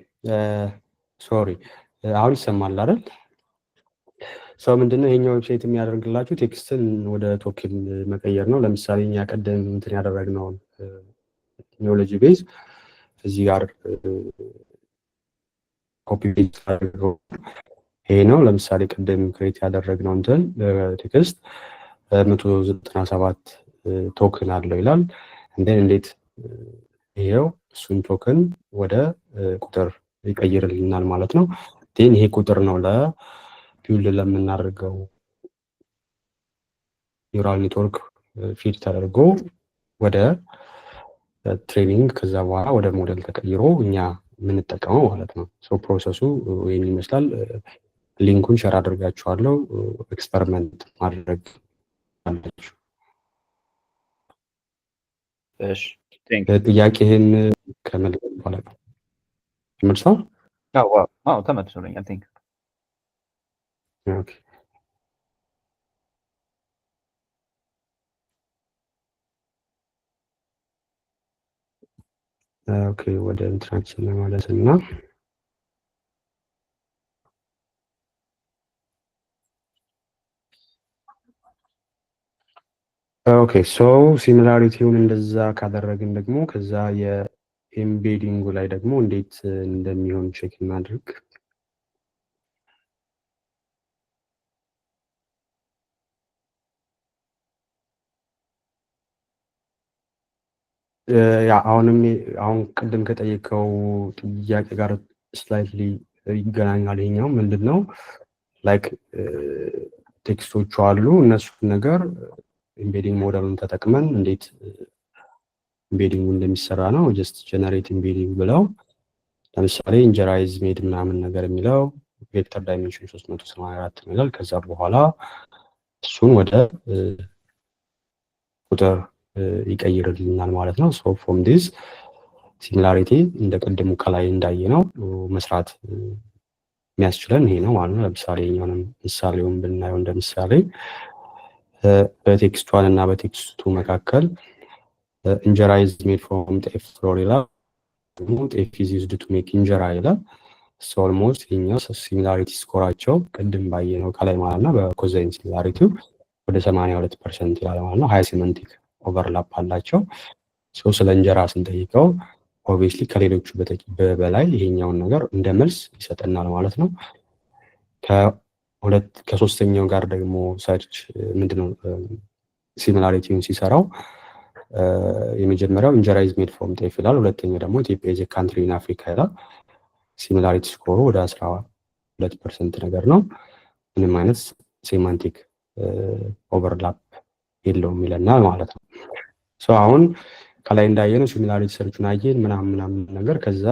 sorry፣ አሁን ይሰማል አይደል? So ምንድነው ይሄኛው website የሚያደርግላችሁ text ን ወደ token መቀየር ነው። ለምሳሌ እኛ ቀደም እንትን ያደረግነውን knowledge base እዚህ ጋር copy paste አድርገው ይሄ ነው። ለምሳሌ ቅድም create ያደረግነው እንትን text 197 token አለው ይላል። And then እንዴት ይሄው እሱን token ወደ ቁጥር ይቀይርልናል ማለት ነው። Then ይሄ ቁጥር ነው ለ build ለምናደርገው neural network feed ተደርጎ ወደ training ከዛ በኋላ ወደ ሞዴል ተቀይሮ እኛ የምንጠቀመው ማለት ነው። So process ኡ ይህን ይመስላል። Link ኡን share አድርጋችኋለሁ። Experiment ማድረግ አለችው። እሺ። ጥያቄህን ከመለስ በኋላ ተመልሷል? አዎ፣ ተመልሶልኛል። Thank Okay. Okay፣ ወደ እንትናችን ለማለት እና okay, so similarity ውን እንደዛ ካደረግን ደግሞ ከዛ የ embedding ኡ ላይ ደግሞ እንዴት እንደሚሆን check እናድርግ። Yeah፣ አሁንም አሁን ቅድም ከጠየቀው ጥያቄ ጋር slightly ይገናኛል። ይሄኛው ምንድን ነው like text ኦቹ አሉ፣ እነሱን ነገር embedding ሞዴሉን ተጠቅመን እንዴት embedding ኡ እንደሚሰራ ነው። Just generate embedding ብለው ለምሳሌ እንጀራ is made ምናምን ነገር የሚለው vector dimension 384 ነው ይላል። ከዛ በኋላ እሱን ወደ ቁጥር ይቀይርልናል ማለት ነው። So from this similarity እንደ ቅድሙ ከላይ እንዳየነው መስራት የሚያስችለን ይሄ ነው ማለት ነው። ለምሳሌ የኛውንም ምሳሌውን ብናየው እንደ ምሳሌ በ text one እና በ text two መካከል እንጀራ is made from ጤፍ flour ይላል። ደግሞ ጤፍ is used to make እንጀራ ይላል። So almost ይሄኛው similarity score ኣቸው ቅድም ባየነው ከላይ ማለት ነው በ cosine similarity ው ወደ 82% ይላል ማለት ነው። High semantic overlap አላቸው። So ስለ እንጀራ ስንጠይቀው obviously ከሌሎቹ በላይ ይሄኛውን ነገር እንደ መልስ ይሰጠናል ማለት ነው። ከሁለት ከሶስተኛው ጋር ደግሞ search ምንድነው similarity ውን ሲሰራው የመጀመሪያው እንጀራ is made from ጤፍ ይላል። ሁለተኛው ደግሞ ኢትዮጵያ is country in Africa ይላል። Similarity score ኡ ወደ 12% ነገር ነው። ምንም አይነት semantic overlap የለውም ይለናል ማለት ነው። So አሁን ከላይ እንዳየነው similarity search ኡን አየን ምናምን ምናምን ነገር፣ ከዛ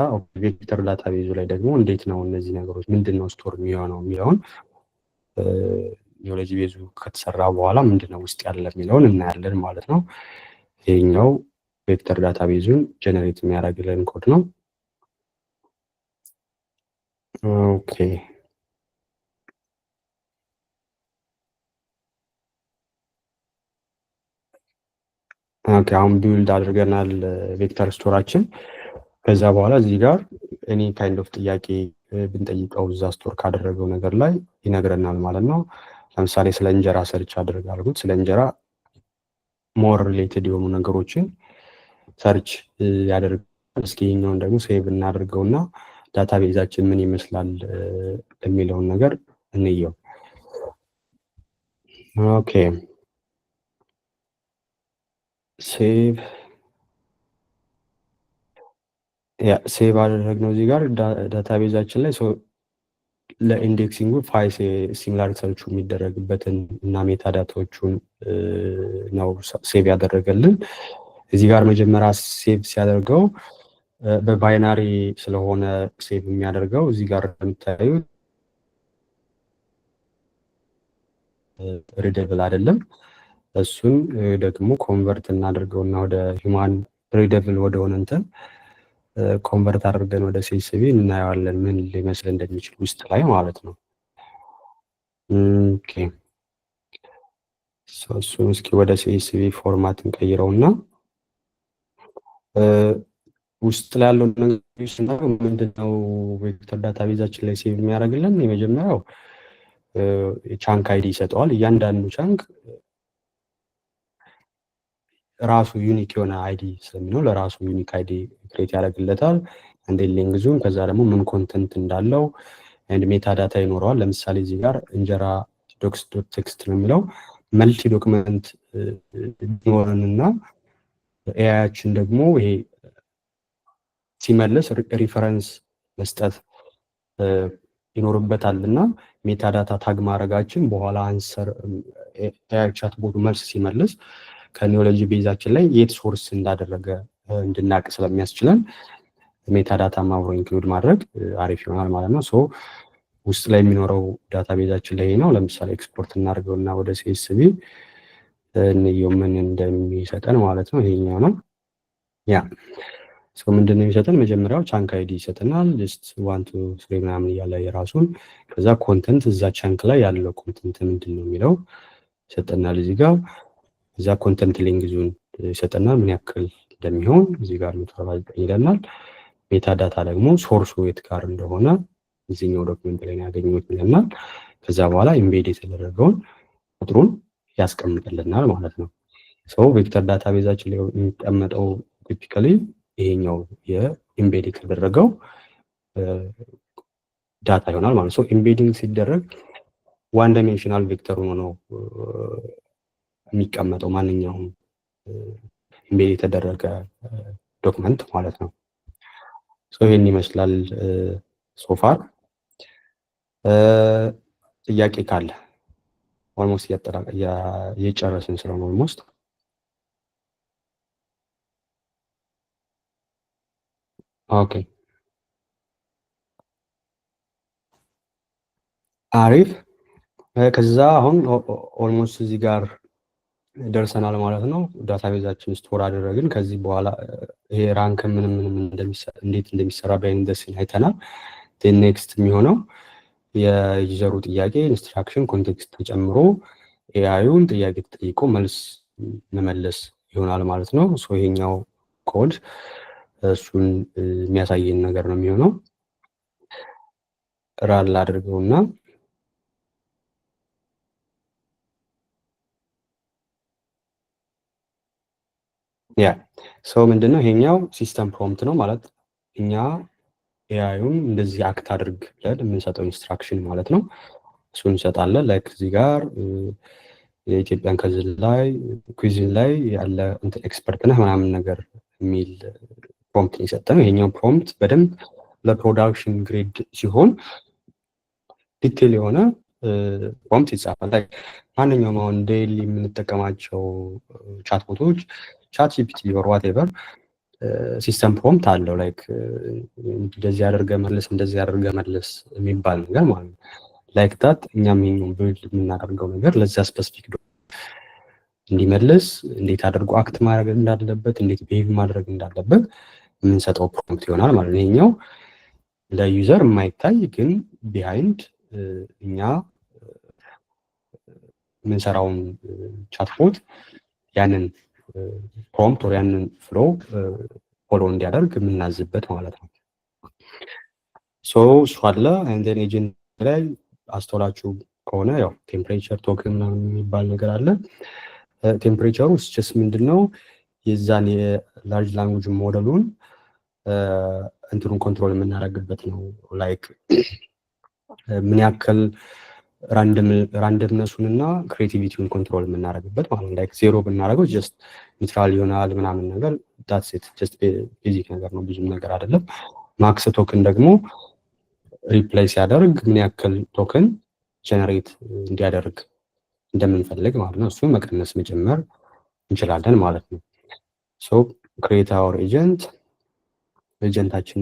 vector database ኡ ላይ ደግሞ እንዴት ነው እነዚህ ነገሮች ምንድን ነው store የሚሆነው የሚለውን Knowledge base ኡ ከተሰራ በኋላ ምንድነው ውስጥ ያለ የሚለውን እናያለን ማለት ነው። ይሄኛው vector database ኡን generate የሚያደርግልን ኮድ ነው። Okay, አሁን build አድርገናል vector store ኣችን። ከዛ በኋላ እዚህ ጋር any kind of ጥያቄ ብንጠይቀው እዛ store ካደረገው ነገር ላይ ይነግረናል ማለት ነው። ለምሳሌ ስለ እንጀራ search አድርግ አልኩት። ስለ እንጀራ more related የሆኑ ነገሮችን search ያደርጋል። እስኪ ይሄኛውን ደግሞ save እናድርገውና database ኣችን ምን ይመስላል የሚለውን ነገር እንየው። Okay, save, yeah, save አደረግነው እዚህ ጋር database ኣችን ላይ። ለ indexing ኡ file similar search ኡ የሚደረግበትን እና metadata ዎቹን ነው save ያደረገልን። እዚህ ጋር መጀመሪያ save ሲያደርገው በ binary ስለሆነ save የሚያደርገው፣ እዚህ ጋር እንደምታዩት readable አይደለም። እሱን ደግሞ convert እናደርገውና ወደ human readable ወደሆነ እንትን convert አድርገን ወደ CSV እናየዋለን ምን ሊመስል እንደሚችል ውስጥ ላይ ማለት ነው። Okay, እሱን እስኪ ወደ CSV format እንቀይረውና ውስጥ ላይ ያለው ነገር ስናየው ምንድነው vector database ኣችን ላይ save የሚያደርግልን? የመጀመሪያው chunk ID ይሰጠዋል። እያንዳንዱ chunk ራሱ unique የሆነ ID ስለሚኖር ለራሱ unique ID create ያደርግለታል። And length ኡን፣ ከዛ ደግሞ ምን content እንዳለው and metadata ይኖረዋል። ለምሳሌ እዚህ ጋር እንጀራ docs.text ነው የሚለው። Multi document ቢኖረን እና AI ያችን ደግሞ ይሄ ሲመልስ reference መስጠት ይኖርበታል እና metadata tag ማድረጋችን በኋላ answer AI chatbot ኡ መልስ ሲመልስ ከ knowledge base ኣችን ላይ የት source እንዳደረገ እንድናቅ ስለሚያስችለን metadata አብሮ include ማድረግ አሪፍ ይሆናል ማለት ነው። So ውስጥ ላይ የሚኖረው database ኣችን ላይ ነው። ለምሳሌ ኤክስፖርት እናድርገውና ወደ CSV እንየው ምን እንደሚሰጠን ማለት ነው። ይሄኛው ነው። Yeah, so ምንድን ነው የሚሰጠን? መጀመሪያው chunk ID ይሰጠናል። Just 1, 2, 3 ምናምን እያለ የራሱን፣ ከዛ content፣ እዛ chunk ላይ ያለው content ምንድን ነው የሚለው ይሰጠናል። እዚህ ጋር እዛ content length ኡን ይሰጠናል፣ ምን ያክል እንደሚሆን እዚህ ጋር 149 ይለናል። Metadata ደግሞ source ኡ የት ጋር እንደሆነ፣ እዚህኛው document ላይ ያገኙት ይለናል። ከዛ በኋላ embed የተደረገውን ቁጥሩን ያስቀምጥልናል ማለት ነው። So vector database ኣችን ላይ የሚቀመጠው typically ይሄኛው የ embed የተደረገው data ይሆናል ማለት ነው። Embedding ሲደረግ one dimensional vector ሆኖ ነው የሚቀመጠው ማንኛውም embed የተደረገ document ማለት ነው። ይህን ይመስላል so far። ጥያቄ ካለ፣ almost እየጨረስን ስለሆነ almost። Okay, አሪፍ። ከዛ አሁን almost እዚህ ጋር ደርሰናል ማለት ነው። Database ኣችን store አደረግን። ከዚህ በኋላ ይሄ rank ምንም ምንም እንዴት እንደሚሰራ behind the scene አይተናል። Next የሚሆነው የ user ኡ ጥያቄ instruction context ተጨምሮ AI ዩን ጥያቄ ተጠይቆ መልስ መመለስ ይሆናል ማለት ነው። So ይሄኛው ኮድ እሱን የሚያሳየን ነገር ነው የሚሆነው። Run ላድርገውና፣ yeah, so ምንድነው ይሄኛው system prompt ነው ማለት እኛ AI ዩን እንደዚህ act አድርግ ብለን የምንሰጠው instruction ማለት ነው። እሱን እንሰጣለን። Like እዚህ ጋር የኢትዮጵያን cuisine ላይ ያለ expert ነህ ምናምን ነገር የሚል prompt የሰጠነው። ይሄኛው prompt በደንብ ለ production grade ሲሆን detail የሆነ prompt ይጻፋል። Like ማንኛውም አሁን daily የምንጠቀማቸው chatbot ኦች፣ ChatGPT or whatever፣ system prompt አለው። Like እንደዚህ አድርገህ መልስ፣ እንደዚህ አድርገህ መልስ የሚባል ነገር ማለት ነው። Like that እኛም ይሄኛውን build የምናደርገው ነገር ለዛ specific እንዲመልስ፣ እንዴት አድርጎ act ማድረግ እንዳለበት፣ እንዴት behave ማድረግ እንዳለበት የምንሰጠው prompt ይሆናል ማለት ነው። ይሄኛው ለ user የማይታይ ግን behind እኛ የምንሰራውን chatbot ያንን prompt or ያንን flow follow እንዲያደርግ የምናዝበት ማለት ነው። So እሱ አለ። And then agent ላይ አስተውላችሁ ከሆነ ያው temperature፣ token ምናምን የሚባል ነገር አለ። Temperature ሩ just ምንድን ነው? የዛን የ large language model ኡን እንትኑን control የምናደርግበት ነው። Like ምን ያክል randomness ኡን እና creativity ውን control የምናደርግበት ማለት ነው። Like 0 ብናደርገው just neutral ይሆናል ምናምን ነገር፣ that's it፣ just basic ነገር ነው፣ ብዙም ነገር አይደለም። Max token ደግሞ reply ሲያደርግ ምን ያክል token generate እንዲያደርግ እንደምንፈልግ ማለት ነው። እሱ መቀነስ መጨመር እንችላለን ማለት ነው። So create our agent፣ agent ኣችን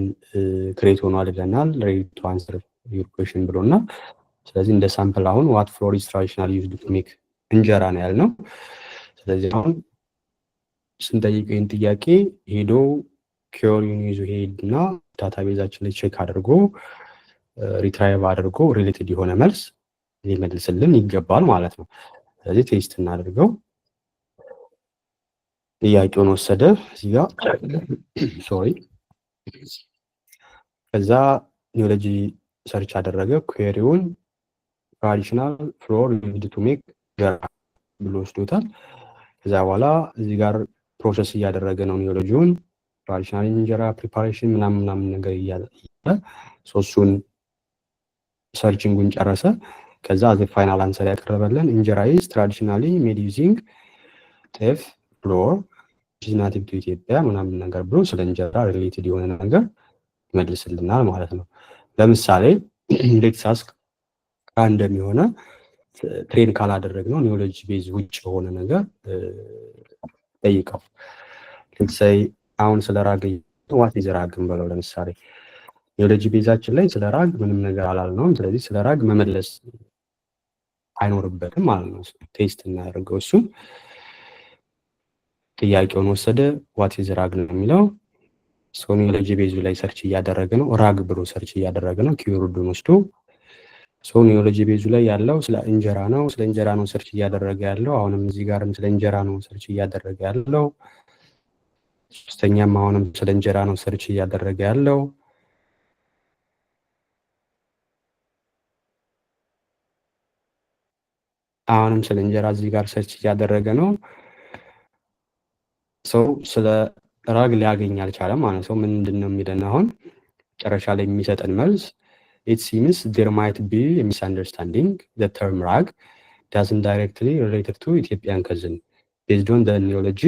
create ሆኗል ይለናል። Ready to answer your question ብሎና፣ ስለዚህ እንደ sample አሁን "What flour is traditionally used to make እንጀራ?" ነው ያልነው። ስለዚህ አሁን ስንጠይቀው ይህን ጥያቄ ሄዶ query ውን ይዞ ሄድና database ኣችን ላይ check አድርጎ፣ retrieve አድርጎ related የሆነ መልስ ሊመልስልን ይገባል ማለት ነው። ስለዚህ test እናድርገው። ጥያቄውን ወሰደ እዚህ ጋር፣ sorry፣ ከዛ knowledge search አደረገ። Query ውን "traditional flour used to make እንጀራ" ብሎ ወስዶታል። ከዛ በኋላ እዚህ ጋር process እያደረገ ነው knowledge ኡን፣ traditional እንጀራ preparation ምናምን ምናምን ነገር እያለ ሶስቱን searching ኡን ጨረሰ። ከዛ the final answer ያቀረበልን "እንጀራ is traditionally made using teff flour, native to Ethiopia" ምናምን ነገር ብሎ ስለ እንጀራ related የሆነ ነገር ይመልስልናል ማለት ነው። ለምሳሌ let's ask random የሆነ train ካላደረግነው knowledge base ውጭ የሆነ ነገር ጠይቀው። Let's say አሁን ስለ RAG፣ "What is RAG?" ን በለው። ለምሳሌ knowledge base ኣችን ላይ ስለ RAG ምንም ነገር አላልነውም። ስለዚህ ስለ RAG መመለስ አይኖርበትም ማለት ነው። Test እናደርገው። እሱም ጥያቄውን ወሰደ። "What is RAG?" ነው የሚለው። So knowledge base ኡ ላይ search እያደረገ ነው። RAG ብሎ search እያደረገ ነው። Keyword ኡን ወስዶ፣ so knowledge base ኡ ላይ ያለው ስለ እንጀራ ነው። ስለ እንጀራ ነው search እያደረገ ያለው። አሁንም እዚህ ጋርም ስለ እንጀራ ነው search እያደረገ ያለው። ሶስተኛም አሁንም ስለ እንጀራ ነው search እያደረገ ያለው። አሁንም ስለ እንጀራ እዚህ ጋር search እያደረገ ነው። So ስለ RAG ሊያገኝ አልቻለም ማለት ነው። ምንድን ነው የሚለን አሁን መጨረሻ ላይ የሚሰጠን መልስ? "It seems there might be misunderstanding. The term RAG doesn't directly related to Ethiopian cuisine based on the knowledge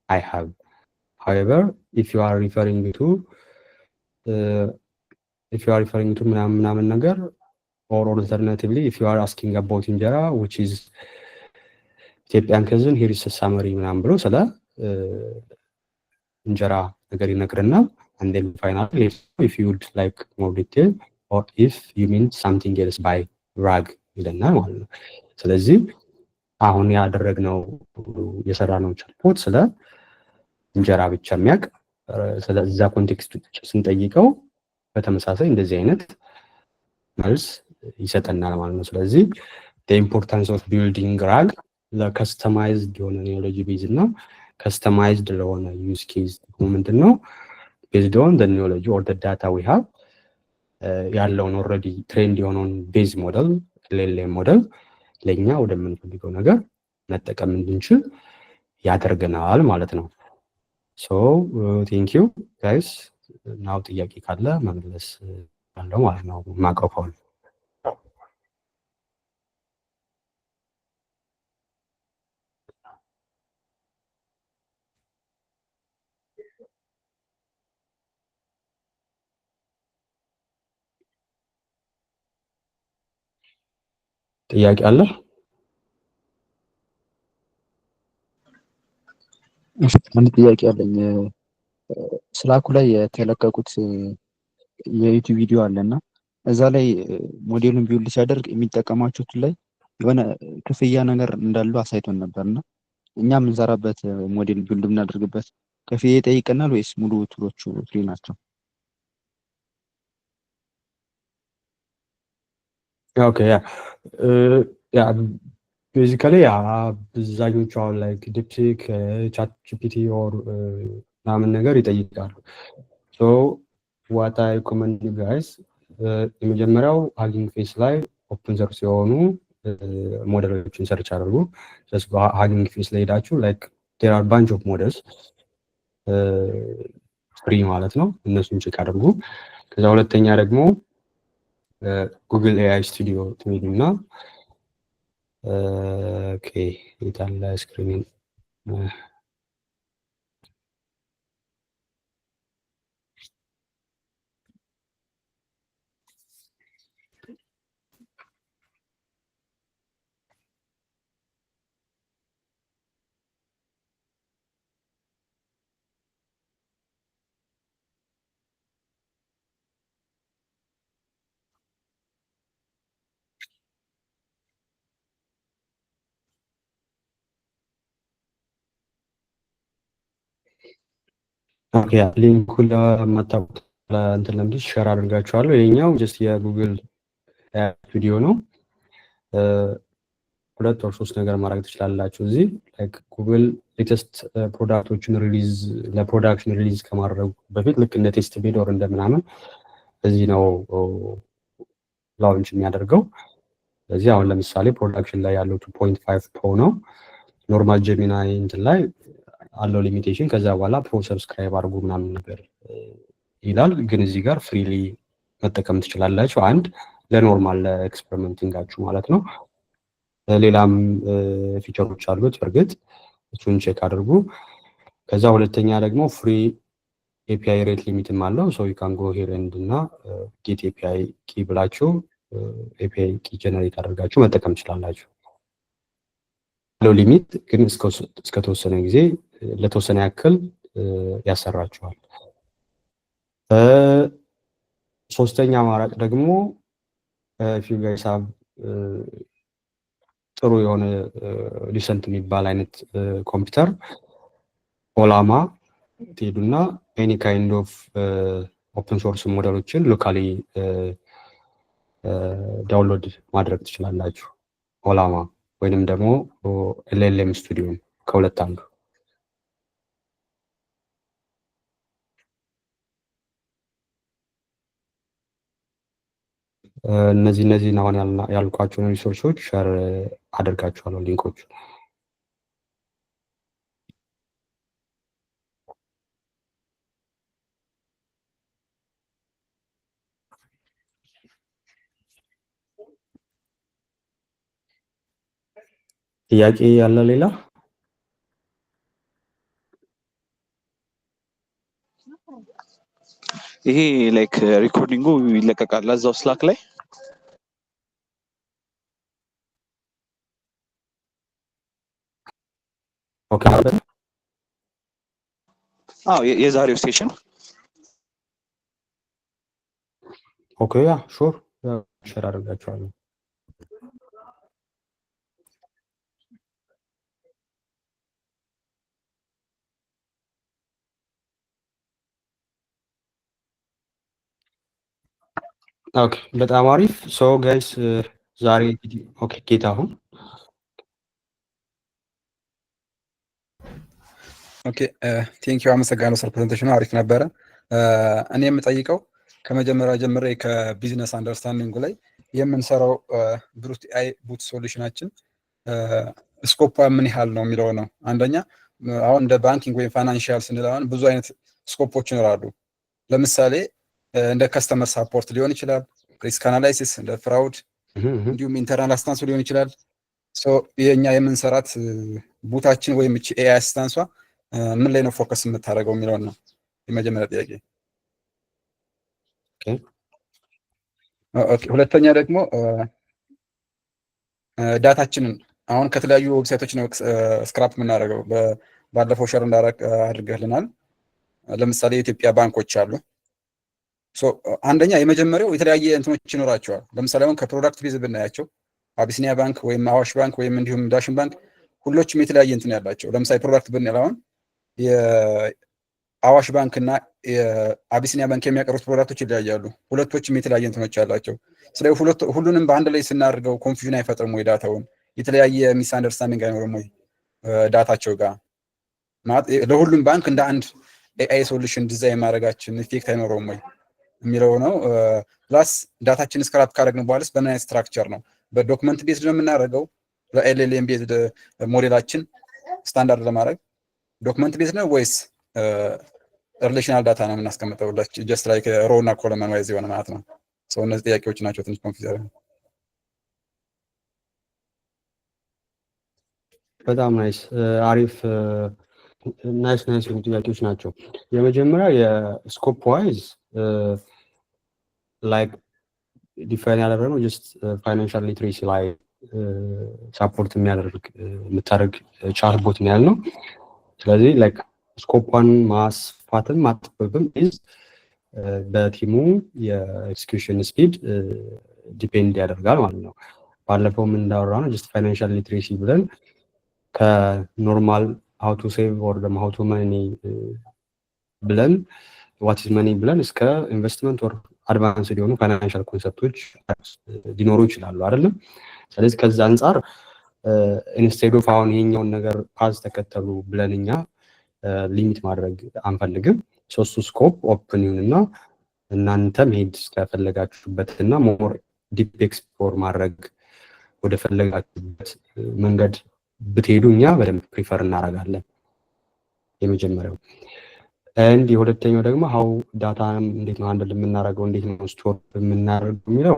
I have. However, if you are referring to" ምናምን ምናምን ነገር፣ "or alternatively, if you are asking about እንጀራ, which is Ethiopian cuisine, here is summary" ምናምን ብሎ ስለ እንጀራ ነገር ይነግርናል። "And then finally, if you would like more detail or if you mean something else by RAG" ይለናል ማለት ነው። ስለዚህ አሁን ያደረግነው፣ የሰራነው chatbot ስለ እንጀራ ብቻ የሚያውቅ፣ ስለዛ context ስንጠይቀው በተመሳሳይ እንደዚህ አይነት መልስ ይሰጠናል ማለት ነው። ስለዚህ importance of building RAG ለ customized የሆነ knowledge base እና customized ለሆነ use case ጥቅሙ ምንድን ነው? Based on knowledge or data we have ያለውን already trained የሆነውን base model፣ LLM model ለእኛ ወደምንፈልገው ነገር መጠቀም እንድንችል ያደርገናል ማለት ነው። So thank you guys። Now ጥያቄ ካለ መመለስ አለው ማለት ነው የማውቀው ከሆነ። ጥያቄ አለ? አንድ ጥያቄ አለኝ። Slack ኡ ላይ የተለቀቁት የ YouTube ቪዲዮ አለ እና እዛ ላይ ሞዴሉን build ሲያደርግ የሚጠቀማቸው tool ላይ የሆነ ክፍያ ነገር እንዳሉ አሳይቶን ነበር። እና እኛ የምንሰራበት ሞዴል build የምናደርግበት ክፍያ ይጠይቀናል ወይስ ሙሉ tool ኦቹ free ናቸው? Okay, yeah, basically አብዛኞቹ አሁን like DeepSeek፣ ChatGPT or ምናምን ነገር ይጠይቃሉ። So what I recommend you guys፣ የመጀመሪያው Hugging Face ላይ open source የሆኑ ሞዴሎችን search አድርጉ። Hugging Face ላይ ሄዳችሁ like there are bunch of models free ማለት ነው። እነሱን check አድርጉ። ከዛ ሁለተኛ ደግሞ Google AI Studio ትሄዱና፣ okay፣ የታለ screen? Okay, link ኡ ለማታውቁት እንትን ለምንድን share አድርጋችኋለሁ። ይሄኛው just የ Google Studio ነው። ሁለት or ሶስት ነገር ማድረግ ትችላላችሁ። እዚህ like Google latest product ኦችን release ለ production release ከማድረጉ በፊት ልክ እንደ test bed or እንደ ምናምን እዚህ ነው launch የሚያደርገው። ስለዚህ አሁን ለምሳሌ production ላይ ያለው 2.5 Pro ነው። Normal Gemini እንትን ላይ አለው limitation። ከዛ በኋላ Pro subscribe አድርጉ ምናምን ነገር ይላል። ግን እዚህ ጋር freely መጠቀም ትችላላችሁ። አንድ ለ normal ለ experimenting ኣችሁ ማለት ነው። ሌላም feature ኦች አሉት በእርግጥ፣ እሱን check አድርጉ። ከዛ ሁለተኛ ደግሞ free API rate limit ም አለው። So you can go here and እና get API key ብላችሁ API key generate አድርጋችሁ መጠቀም ትችላላችሁ። ያለው limit ግን እስከተወሰነ ጊዜ ለተወሰነ ያክል ያሰራችኋል። ሶስተኛ አማራጭ ደግሞ if you guys have ጥሩ የሆነ decent የሚባል አይነት ኮምፒውተር Ollama ትሄዱና any kind of open source ሞዴሎችን locally download ማድረግ ትችላላችሁ። Ollama ወይንም ደግሞ LLM Studio ን፣ ከሁለት አንዱ። እነዚህን አሁን ያልኳቸውን resource ኦች share አደርጋችኋለሁ link ኦቹ። ጥያቄ ያለ ሌላ? ይሄ like recording ኡ ይለቀቃል እዛው Slack ላይ? Okay. አዎ፣ የዛሬው session። Okay, yeah, sure, share አደርጋችኋለሁ። Okay፣ በጣም አሪፍ። So guys ዛሬ እንግዲህ፣ okay፣ ጌታሁን። Okay, thank you፣ አመሰግናለሁ። ስለ presentation ኡ አሪፍ ነበረ። እኔ የምጠይቀው ከመጀመሪያ ጀምሬ ከ business understanding ኡ ላይ የምንሰራው ብሩት AI bot solution ኣችን scope ምን ያህል ነው የሚለው ነው። አንደኛ አሁን እንደ banking ወይም financial ስንል አሁን ብዙ አይነት scope ኦች ይኖራሉ። ለምሳሌ እንደ customer support ሊሆን ይችላል፣ risk analysis፣ እንደ fraud፣ እንዲሁም internal assistance ሊሆን ይችላል። የእኛ የምንሰራት bot ኣችን ወይም እቺ AI assistance ኧ ምን ላይ ነው focus የምታደርገው የሚለውን ነው የመጀመሪያ ጥያቄ። Okay፣ ሁለተኛ ደግሞ data ችንን አሁን ከተለያዩ website ኦች ነው scrape የምናደርገው። ባለፈው share እንዳረግ አድርገህልናል። ለምሳሌ የኢትዮጵያ ባንኮች አሉ። አንደኛ የመጀመሪያው የተለያየ እንትኖች ይኖራቸዋል። ለምሳሌ አሁን ከ product base ብናያቸው አቢሲኒያ ባንክ ወይም አዋሽ ባንክ ወይም እንዲሁም ዳሽን ባንክ ሁሎችም የተለያየ እንትን ያላቸው፣ ለምሳሌ product ብንል አሁን የአዋሽ ባንክ እና የአቢሲኒያ ባንክ የሚያቀርቡት product ኦች ይለያያሉ። ሁለቶችም የተለያየ እንትኖች ያላቸው። ስለዚህ ሁሉንም በአንድ ላይ ስናደርገው confusion አይፈጥርም ወይ? Data ውን የተለያየ misunderstanding አይኖርም ወይ data ቸው ጋር? ማለት ለሁሉም ባንክ እንደ አንድ AI solution design ማድረጋችን effect አይኖረውም ወይ የሚለው ነው። Plus data ችን scrape ካደረግን በኋላስ በምን አይነት structure ነው? በ document based ነው የምናደርገው? ለ LLM based ሞዴላችን ስታንዳርድ ለማድረግ document based ነው ወይስ relational data ነው የምናስቀምጠው? Just like row እና column wise የሆነ ማለት ነው። So እነዚህ ጥያቄዎች ናቸው ትንሽ confuse ያደረገኝ። በጣም nice፣ አሪፍ፣ nice nice የሆኑ ጥያቄዎች ናቸው። የመጀመሪያ የ scope wise like define ያደረግነው just financial literacy ላይ support የሚያደርግ የምታደርግ chatbot ነው ያልነው። ስለዚህ like scope ኧን ማስፋትም ማጥበብም is በ team ኡ የ execution speed depend ያደርጋል ማለት ነው። ባለፈውም እንዳወራነው just financial literacy ብለን ከ normal how to save or ደግሞ how to money ብለን፣ what is money ብለን እስከ investment or advanced የሆኑ financial concept ኦች ሊኖሩ ይችላሉ አይደለም። ስለዚህ ከዛ አንጻር instead of አሁን ይሄኛውን ነገር path ተከተሉ ብለን እኛ limit ማድረግ አንፈልግም። ሶስቱ scope open ይሁንና እናንተ መሄድ እስከፈለጋችሁበት እና more deep explore ማድረግ ወደ ፈለጋችሁበት መንገድ ብትሄዱ እኛ በደንብ prefer እናደርጋለን። የመጀመሪያው and የሁለተኛው ደግሞ how data እንዴት ነው handle የምናደርገው፣ እንዴት ነው store የምናደርገው የሚለው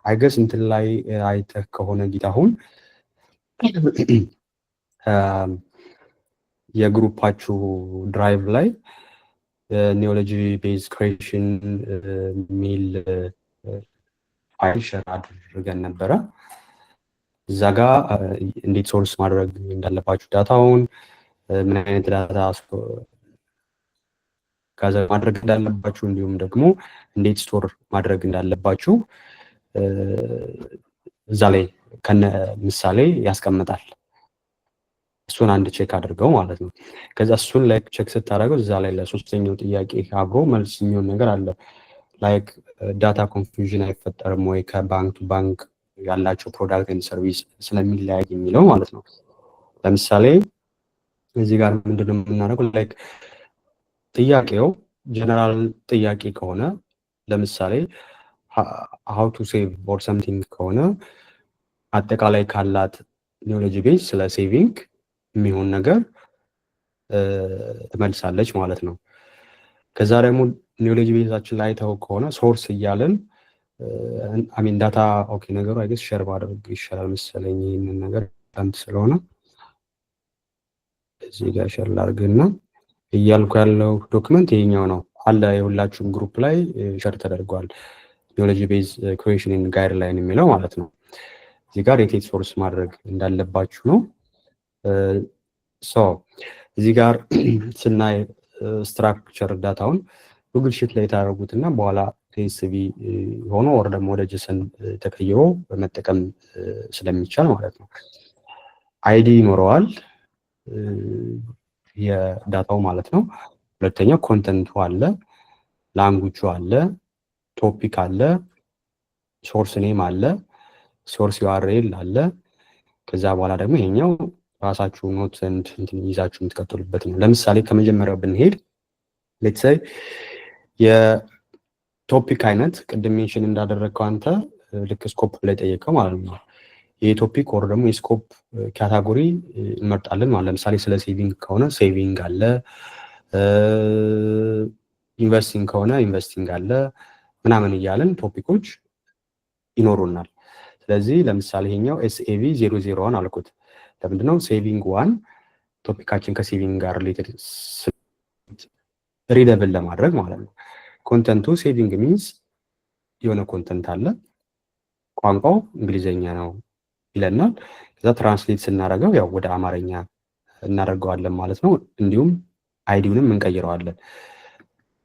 I guess እንትን ላይ አይተህ ከሆነ ጌታሁን የ group ኣችሁ drive ላይ knowledge base creation የሚል file share አድርገን ነበረ። እዛ ጋ እንዴት source ማድረግ እንዳለባችሁ data ውን፣ ምን አይነት data gather ማድረግ እንዳለባችሁ፣ እንዲሁም ደግሞ እንዴት store ማድረግ እንዳለባችሁ እዛ ላይ ከነ ምሳሌ ያስቀምጣል። እሱን አንድ check አድርገው ማለት ነው። ከዛ እሱን ላይ check ስታደርገው እዛ ላይ ለሶስተኛው ጥያቄ አብሮ መልስ የሚሆን ነገር አለ። Like data confusion አይፈጠርም ወይ ከ bank to bank ያላቸው product and service ስለሚለያይ የሚለው ማለት ነው። ለምሳሌ እዚህ ጋር ምንድነው የምናደርገው? Like ጥያቄው ጀነራል ጥያቄ ከሆነ፣ ለምሳሌ how to save or something ከሆነ፣ አጠቃላይ ካላት knowledge base ስለ saving የሚሆን ነገር ትመልሳለች ማለት ነው። ከዛ ደግሞ knowledge base ኣችን ላይ አይተው ከሆነ source እያለን I mean data፣ okay፣ ነገሩ I guess share ባደርግ ይሻላል መሰለኝ፣ ይህንን ነገር አንት ስለሆነ እዚህ ጋር share ላድርግና እያልኩ ያለው document ይሄኛው ነው አለ፣ የሁላችሁም group ላይ share ተደርጓል። Knowledge base creation guideline የሚለው ማለት ነው። እዚህ ጋር የት source ማድረግ እንዳለባችሁ ነው። So እዚህ ጋር ስናይ structure data ውን Google Sheet ላይ ታደርጉት እና በኋላ CSV ሆኖ or ደግሞ ወደ JSON ተቀይሮ መጠቀም ስለሚቻል ማለት ነው። ID ይኖረዋል የ data ው ማለት ነው። ሁለተኛው content ኡ አለ፣ language ኡ አለ፣ topic አለ፣ source name አለ፣ source URL አለ። ከዛ በኋላ ደግሞ ይሄኛው ራሳችሁ note እንትን ይዛችሁ የምትቀጥሉበት ነው። ለምሳሌ ከመጀመሪያው ብንሄድ let's say የ topic አይነት ቅድም mention እንዳደረግከው አንተ ልክ scope ላይ ጠየቀው ማለት ነው። የ topic or ደግሞ የ scope category እንመርጣለን ማለት፣ ለምሳሌ ስለ saving ከሆነ saving አለ፣ investing ከሆነ investing አለ ምናምን እያለን topic ኦች ይኖሩናል። ስለዚህ ለምሳሌ ይሄኛው SAV 001 አልኩት። ለምንድነው? Saving one topic ኣችን ከ saving ጋር related readable ለማድረግ ማለት ነው። Content ኡ saving means የሆነ content አለ፣ ቋንቋው እንግሊዘኛ ነው ይለናል። ከዛ translate ስናደርገው ያው ወደ አማርኛ እናደርገዋለን ማለት ነው። እንዲሁም ID ውንም እንቀይረዋለን።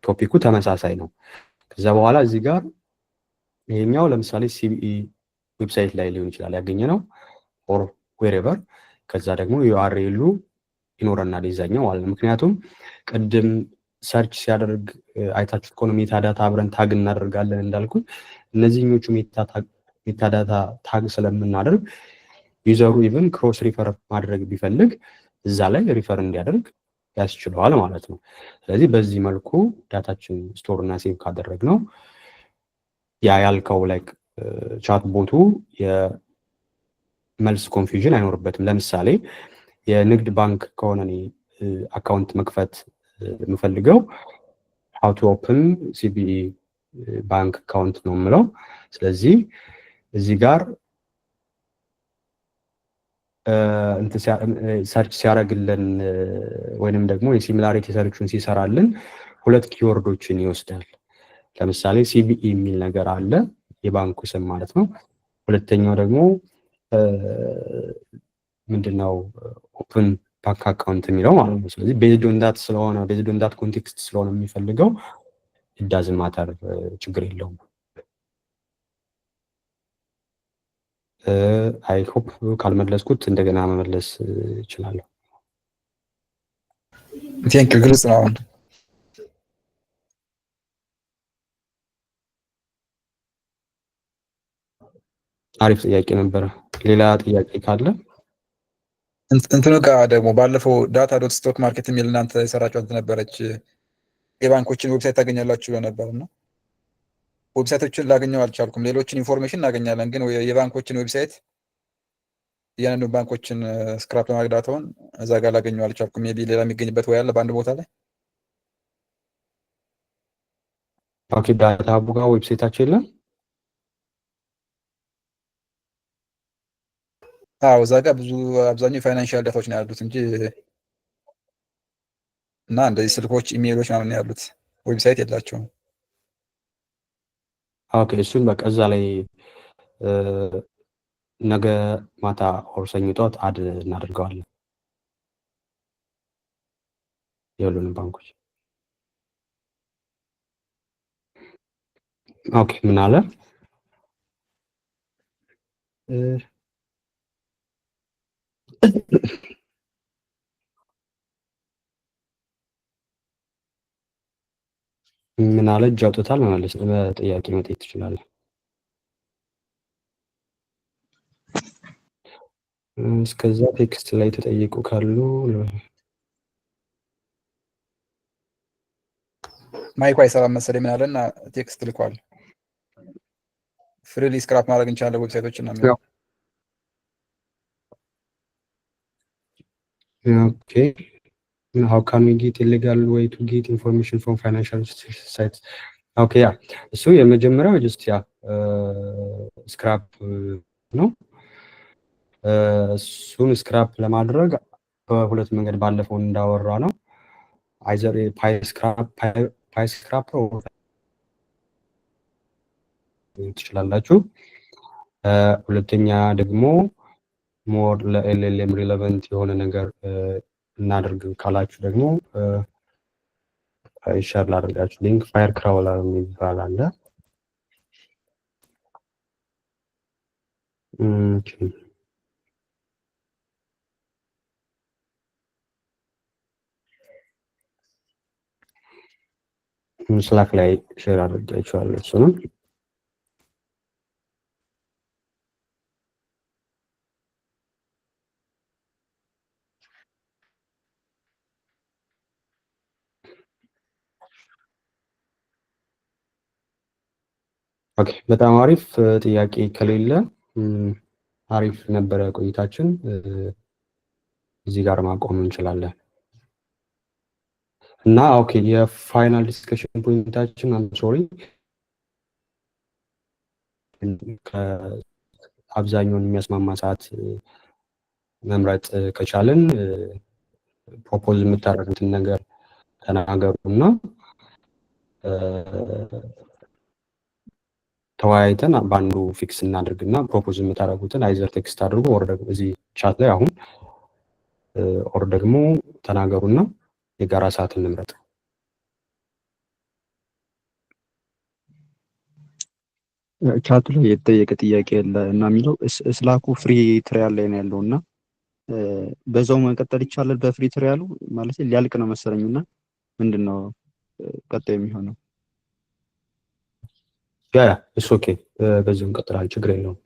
Topic ኩ ተመሳሳይ ነው። ከዛ በኋላ እዚህ ጋር ይሄኛው ለምሳሌ CBE website ላይ ሊሆን ይችላል ያገኘነው or wherever። ከዛ ደግሞ URL ኡ ይኖረናል የዛኛው ማለት ነው። ምክንያቱም ቅድም search ሲያደርግ አይታችሁት ከሆነ metadata አብረን tag እናደርጋለን እንዳልኩት፣ እነዚህኞቹ metadata tag ስለምናደርግ user ኡ even cross refer ማድረግ ቢፈልግ እዛ ላይ refer እንዲያደርግ ያስችለዋል ማለት ነው። ስለዚህ በዚህ መልኩ data ችን store እና save ካደረግነው ያ ያልከው like chatbot ኡ የመልስ confusion አይኖርበትም። ለምሳሌ የንግድ ባንክ ከሆነ እኔ account መክፈት የምፈልገው "how to open CBE bank account" ነው የምለው። ስለዚህ እዚህ ጋር search ሲያደርግልን ወይንም ደግሞ የ similarity search ኡን ሲሰራልን ሁለት keyword ኦችን ይወስዳል። ለምሳሌ CBE የሚል ነገር አለ፣ የባንኩ ስም ማለት ነው። ሁለተኛው ደግሞ ምንድነው open bank account የሚለው ማለት ነው። ስለዚህ based on that ስለሆነ፣ based on that context ስለሆነ የሚፈልገው doesn't matter፣ ችግር የለውም። I hope ካልመለስኩት እንደገና መመለስ እችላለሁ። Thank you፣ ግልጽ ነው አሁን። አሪፍ ጥያቄ ነበረ። ሌላ ጥያቄ ካለ? እንትኑ ጋር ደግሞ ባለፈው data.stock market የሚል እናንተ የሰራችኋት ነበረች፣ የባንኮችን website ታገኛላችሁ ብሎ ነበር እና website ኦችን ላገኘው አልቻልኩም። ሌሎችን information እናገኛለን፣ ግን የባንኮችን website እያንዳንዱ ባንኮችን scrape ለማድረግ data ውን እዛ ጋር ላገኘው አልቻልኩም። Maybe ሌላ የሚገኝበት ወይ አለ በአንድ ቦታ ላይ? Okay፣ data hub ኡ ጋር website ኣቸው የለም። አዎ፣ እዛ ጋር ብዙ አብዛኛው የ financial data ዎች ነው ያሉት እንጂ እና እንደዚህ ስልኮች፣ ኢሜይሎች ምናምን ነው ያሉት፣ website የላቸውም። Okay፣ እሱን በቃ እዛ ላይ ነገ ማታ or ሰኞ ጠዋት add እናደርገዋለን የሁሉንም ባንኮች። Okay፣ ምን አለ? ምን አለ? እጅ አውጥታል። መመለስ በጥያቄ መጠየቅ ትችላለህ። እስከዛ text ላይ ተጠየቁ ካሉ። Mic ኡ አይሰራም መሰለኝ ምን አለ እና text ልኳል። Freely scrape ማድረግ እንችላለን website ኦችን ነው የሚለው። Okay, how can we get a legal way to get information from financial sites? Okay, yeah፣ እሱ የመጀመሪያው just yeah scrape ነው። እሱን scrape ለማድረግ በሁለት መንገድ ባለፈው እንዳወራነው either pyscrape ትችላላችሁ። ሁለተኛ ደግሞ more ለ LLM relevant የሆነ ነገር እናደርግ ካላችሁ ደግሞ share ላደርጋችሁ link፣ Firecrawl የሚባል አለ። Okay፣ Slack ላይ share አድርጌያችኋለሁ እሱንም። Okay፣ በጣም አሪፍ። ጥያቄ ከሌለ አሪፍ ነበረ ቆይታችን። እዚህ ጋር ማቆም እንችላለን። እና okay፣ የ final discussion point ኣችን፣ I'm sorry፣ አብዛኛውን የሚያስማማ ሰዓት መምረጥ ከቻልን propose የምታደርጉትን ነገር ተናገሩ እና ተወያይተን በአንዱ fix እናድርግና propose የምታደርጉትን either text አድርጉ or ደግሞ እዚህ chat ላይ አሁን or ደግሞ ተናገሩና የጋራ ሰዓት እንምረጥ። ቻቱ ላይ የተጠየቀ ጥያቄ አለ እና የሚለው Slack ኡ free trial ላይ ነው ያለው እና በዛው መቀጠል ይቻላል በ free trial ኡ? ማለት ሊያልቅ ነው መሰለኝ እና ምንድን ነው ቀጣይ የሚሆነው? Yeah, it's okay፣ በዚሁ እንቀጥላለን፣ ችግር የለውም።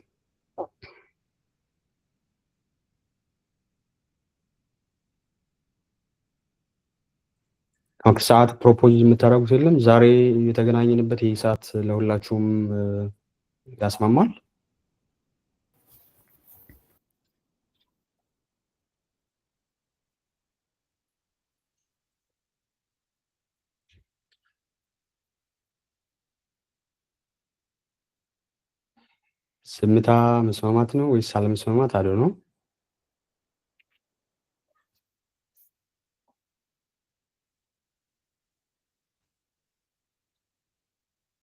Okay፣ ሰዓት propose የምታደርጉት የለም? ዛሬ የተገናኘንበት ይህ ሰዓት ለሁላችሁም ያስማማል? ዝምታ መስማማት ነው ወይስ አለመስማማት? አለ ነው።